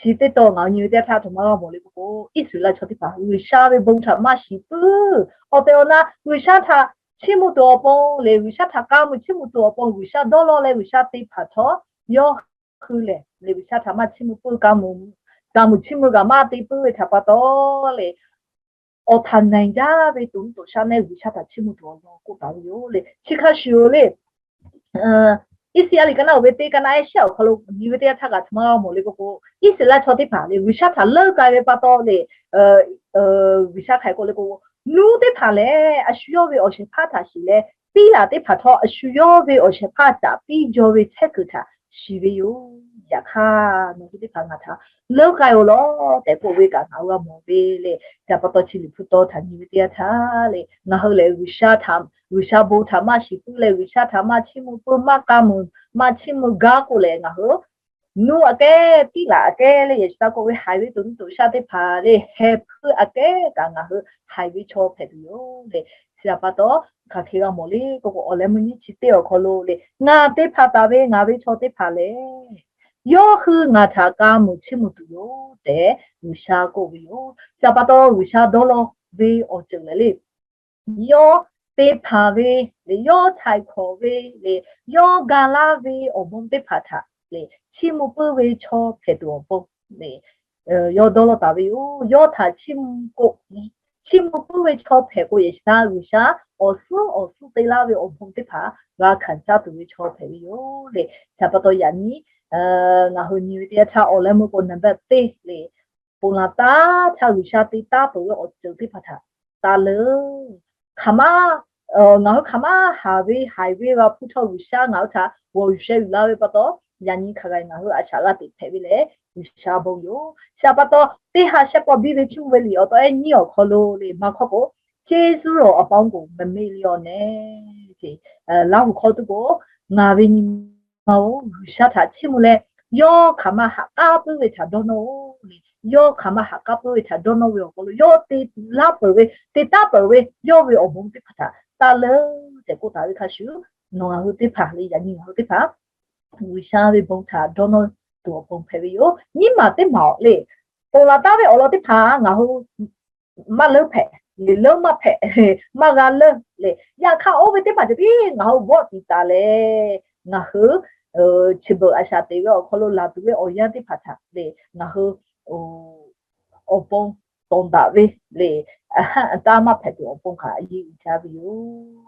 chi teˇ taw ngaˬ hui nyi ve teˇ yanˇ htaˇ aˬ htoꞈ ma g'a mawˬ le k'oˆ k'o, Iˉsaˍreˍlaˆ chaw teˇ hpaˍ G'uiˬsha ve bon htaꞈ maˇ shiˍ puiˉ, awˬ tehˬ awˬ na G'uiˬsha htaꞈ chiˇ mvuh tuˬ awˬ pon le, G'uiˬsha htaꞈ ka muiˬ chiˇ mvuh tuˬ awˬ pon G'uiˬsha dawˇ law leh G'uiˬsha te hpanˍ htawˇ, yawˇ hui lehˬ le G'uiˬsha htaꞈ maˇ chiˇ mvuh puiˉ, ka muiˬ chiˇ mvuh kaꞈ maˇ te puiˉ ve htaꞈ pa taw le, awˬ htaꞈ naiˬ jaˇ ve tuˬ nuˇ tuˬ shaˉ nehˉ G'uiˬsha htaꞈ chiˇ mvuh tuˬ awˬ lawn k'oˆ taˍ ve yoˬ le. Chi hk'a shuˍ le, Iˉsaˍreˍlaˆ liꞈ ka naˆ uiˍ ve teˇ ka naˆ ehˉ shehˆ awˬ hk'aw lo nyi ve teˇ yanˇ htaˇ kaꞈ aˬ htoꞈ ma g'a mawˬ le k'oˆ k'o, Iˉsaˍreˍlaˆ chaw teˇ hpaˍ le G'uiˬsha htaꞈ leuˆ k'ai ve pa taw le, G'uiˬsha hk'aˬ hk'e k'oˆ le k'o, nuˇ teˇ hpaˍ lehˬ a shu yawˇ ve awˬ shehˍ hpaˇ htaꞈ shiˍ leh, piˉlaꞈ teˇ hpaˍ htawˇ a shu yawˇ ve awˬ shehˍ hpaˇ caꞈ piˇ jaw ve chehˇ kuiˬ htaꞈ shiˍ ve yoˬ. Yaꞈ hk'aˇ nawˬ hui teˇ hpaˍ ngaˬ htaꞈ leuˆ k'ai-oˬ law tehꞈ k'oˆ ve kaꞈ ngaˬ hui g'a mawˬ ve le. Chi pa taw chi Liꞈ hpu taw htaꞈ nyi ve teˇ yanˇ htaˇ le, ngaˬ hui lehˬ G'uiˬsha htaꞈ, G'uiˬsha bon htaꞈ maˇ shiˍ puiˉ leh, G'uiˬsha htaꞈ maˇ chiˇ mvuh puiˉ, maˇ ka muiˬ maˇ chiˇ mvuh gaˇ k'oˆ leh ngaˬ hui nuˇ aꞈ kehˉ, piˉlaꞈ aꞈ kehˉ le, yaꞈ shi taˇ k'oˆ ve haiˬ ve tuˬ nuˇ tuˬ shaˉ teˇ hpaˍ le, heh puiˉ aꞈ kehˉ kaꞈ ngaˬ hui haiˬ ve chaw hpehꞈ tuˬ yoˬ le. Chi pa taw hk'aˬ hk'e g'a mawˬ le k'oˆ k'o, awˬ leh meuˇ nyiˇ chi teˇ awˬ hk'aw lo le, ngaˬ te hpanˍ taˍ ve ngaˬ ve chaw teˇ hpaˍ lehˬ, yawˇ hui ngaˬ htaꞈ ka muiˬ chiˇ mvuh tuˬ yoˬ tehꞈ G'uiˬsha k'oˆ ve yoˬ. Chi pa taw G'uiˬsha dawˇ law ve awˬ ceuˬ lehˬ le, yawˇ te hpanˍ ve le, yawˇ htaiˍ hkawꞈ ve le, yawˇ ga laˇ ve awˬ bon teˇ hpaˍ htaꞈ le chiˇ mvuh puiˉ ve chaw hpehꞈ tuˬ awˬ pon le, yawˇ dawˇ law taˍ ve yoˬ. Yawˇ htaꞈ chiˇ mvuh k'o, Chiˇ mvuh puiˉ ve chaw hpehꞈ k'o, G'uiˬsha, G'uiˬsha awˬ suhˉ awˬ suhˉ te laˇ ve awˬ bon teˇ hpaˍ g'a hkanˍ caˇ tuˬ ve chaw hpehꞈ ve yoˬ le. Chi pa taw yaꞈ nyi ngaˬ hui nyi ve teˇ yanˇ htaˇ awˬ leh meuˇ k'o number teˇ le, ponˬ laˬ taˉ htaˇ G'uiˬsha te taˉ peuˬ ve awˬ ceuˬ teˇ hpaˍ htaꞈ taˇ leuˉ. Hk'aˬ ma, ngaˬ hui hk'aˬ ma haˍ ve haiˬ ve g'a hpuˇ htawˇ G'uiˬsha ngaˬ hui htaꞈ g'awˬ yuˬ sheh yuˬ laˇ ve pa taw, yaꞈ nyi hk'aˬ hk'e ngaˬ hui a shaꞈ g'a teꞈ hpehꞈ ve lehˬ G'uiˬsha bon yoˬ. Chi pa taw teˇ ha shehˆ pawˆ biˇ ve Chiˇ mvuh ve liꞈ awˬ taw ehˉ nyiˇ awˬ hk'aw lo le maˇ hkawˇ k'o, ceˇ zuhˇ rawˬ awˬ pa oˇ k'oˍ mvuhˇ miˬ le awˬ nehˬ, Laˇ huˍ hkawˇ tuˬ k'o, ngaˬ ve nyi ma-oˬ, G'uiˬsha htaꞈ chiˇ mvuh leh, yawˇ hk'aˬ ma haꞈ k'aˉ puiˉ ve htaꞈ dawˇ nawˇ-oˬ le. Yawˇ hk'aˬ ma haꞈ k'aˉ puiˉ ve htaꞈ dawˇ nawˇ ve awˬ hk'aw lo yawˇ te laˇ peuˬ ve, te taˉ peuˬ ve yawˇ ve awˬ bon teˇ hpaˍ htaꞈ taˇ leuˉ tehꞈ k'oˆ taˍ ve hk'a shuˍ, nawˬ ngaˬ hui teˇ hpaˍ le, yaꞈ nyi ngaˬ hui teˇ hpaˍ G'uiˬsha ve bon htaꞈ dawˇ nawˇ tuˬ awˬ pon hpehꞈ ve yoˬ. Nyiˇ maˬ teˇ maˬ awˬ le, ponˬ laˬ taˉ ve awˬ lawn teˇ hpaˍ ngaˬ hui maˇ leuˉ hpehꞈ le, leuˉ maˇ hpehꞈ, maˇ g'a leuˉ le. Yaꞈ hk'aˇ oˇ ve teˇ hpaˍ ceh tiˉ ngaˬ hui vawˆ tiˍ taˍ leh, ngaˬ hui chi beuꞈ a shaꞈ teꞈ ve awˬ hk'aw lo laˬ tuˬ ve awˬ yanˇ teˇ hpaˍ htaꞈ le ngaˬ hui awˬ pon tawˍ daꞈ ve le, taˇ maˇ hpehꞈ tuˬ awˬ pon hk'aˬ a yeˇ uiˍ jaˇ ve yoˬ.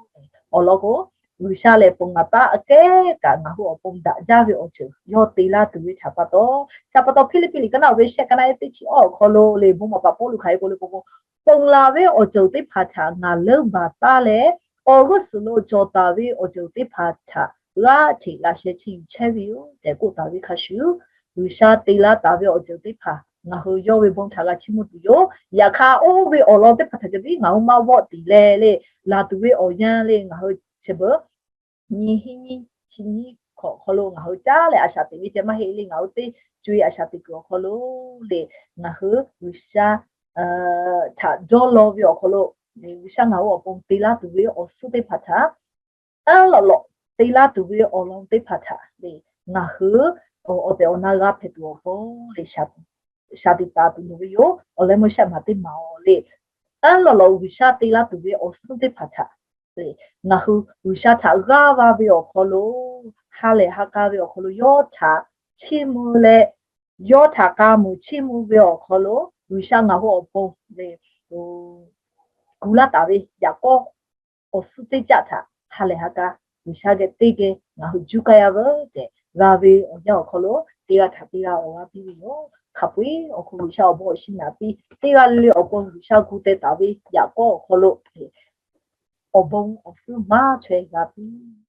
Awˬ lawn k'o, G'uiˬsha lehˬ ponˬ laˬ taˉ aꞈ kehˉ kaꞈ ngaˬ hui awˬ pon daꞈ jaˇ ve awˬ ceuˬ yawˇ te laˇ tuˬ ve htaꞈ pa taw, chi pa taw Hpiˇliˇpiˆ liꞈ ka naˆ uiˍ ve shehˆ ka naˆ ehˉ teˇ chi awˇ awˬ hk'aw lo le bon maˍ paˍ Pawˇluꞈ hk'aˬ hk'e k'oˆ le k'o, ponˬ laˬ ve awˬ ceuˬ teˇ hpaˍ htaꞈ ngaˬ leuˉ baˬ taˉ leh, awˬ g'uˇ suhˍ lo cawˬ taˍ ve awˬ ceuˬ teˇ hpaˍ htaꞈ g'aˇ hteꞈ laꞈ sheh chi yuˬ chehˇ ve yoˬ tehꞈ k'oˆ taˍ ve hk'a shuˍ, G'uiˬsha te laˇ taˍ ve awˬ ceuˬ teˇ hpaˍ ngaˬ hui yawˇ ve bon htaꞈ g'a chiˇ mvuh tuˬ yoˬ. Yaꞈ hk'aˇ oˇ ve awˬ lawn teˇ hpaˍ htaꞈ ceh tiˉ ngaˬ hui maˇ vawˆ tiˍ leh le, laˬ tuˬ ve awˬ yanˇ le ngaˬ hui chi beuꞈ nyi hiˉ nyi chi nyi hk'awꞈ hk'aw lo ngaˬ hui caˉ leh a shaꞈ teꞈ ve ceh maˇ heˆ le, ngaˬ hui teˇ co e a shaꞈ teꞈ kuiˬ awˬ hk'aw lo le, ngaˬ hui G'uiˬsha htaꞈ dawˇ law ve awˬ hk'aw lo, G'uiˬsha ngaˬ hui awˬ pon te laˇ tuˬ ve awˬ suhˉ teˇ hpaˍ htaꞈ, aˉ lawꞈ lawꞈ te laˇ tuˬ ve awˬ lawn teˇ hpaˍ htaꞈ le, ngaˬ hui awˬ tehˬ awˬ na g'a hpehꞈ tuˬ awˬ pon le, shaˍ tiꞈ taˍ tuˬ loˍ ve yoˬ. Awˬ leh meuˇ shehˆ maˬ teˇ maˬ awˬ le, aˉ lawꞈ lawꞈ G'uiˬsha te laˇ tuˬ ve awˬ suhˉ teˇ hpaˍ htaꞈ le, ngaˬ hui G'uiˬsha htaꞈ g'aˇ va ve awˬ hk'aw lo, ha lehˬ ha k'a ve awˬ hk'aw lo yawˇ htaꞈ chiˇ mvuh leh, yawˇ htaꞈ k'a muiˬ chiˇ mvuh ve awˬ hk'aw lo G'uiˬsha ngaˬ hui awˬ pon le gu laˇ taˍ ve yaꞈ k'aw awˬ suhˉ teˇ caˆ htaꞈ ha lehˬ ha k'a G'uiˬsha geh teˇ geh ngaˬ hui juˇ k'ai a veuˬ tehꞈ g'a ve awˬ yanˇ awˬ hk'aw lo teˇ g'aˇ htaꞈ teˇ g'aˇ awˬ g'aˇ piˇ ve yoˬ. Hk'a peu-eˬ awˬ hk'aw G'uiˬsha awˬ bon awˬ shinˉ naꞈ piˇ, teˇ g'aˇ le awˬ pon G'uiˬsha gu teh taˍ ve yaꞈ k'aw awˬ hk'aw lo awˬ bon awˬ suhˉ maˇ chaweh g'a piˇ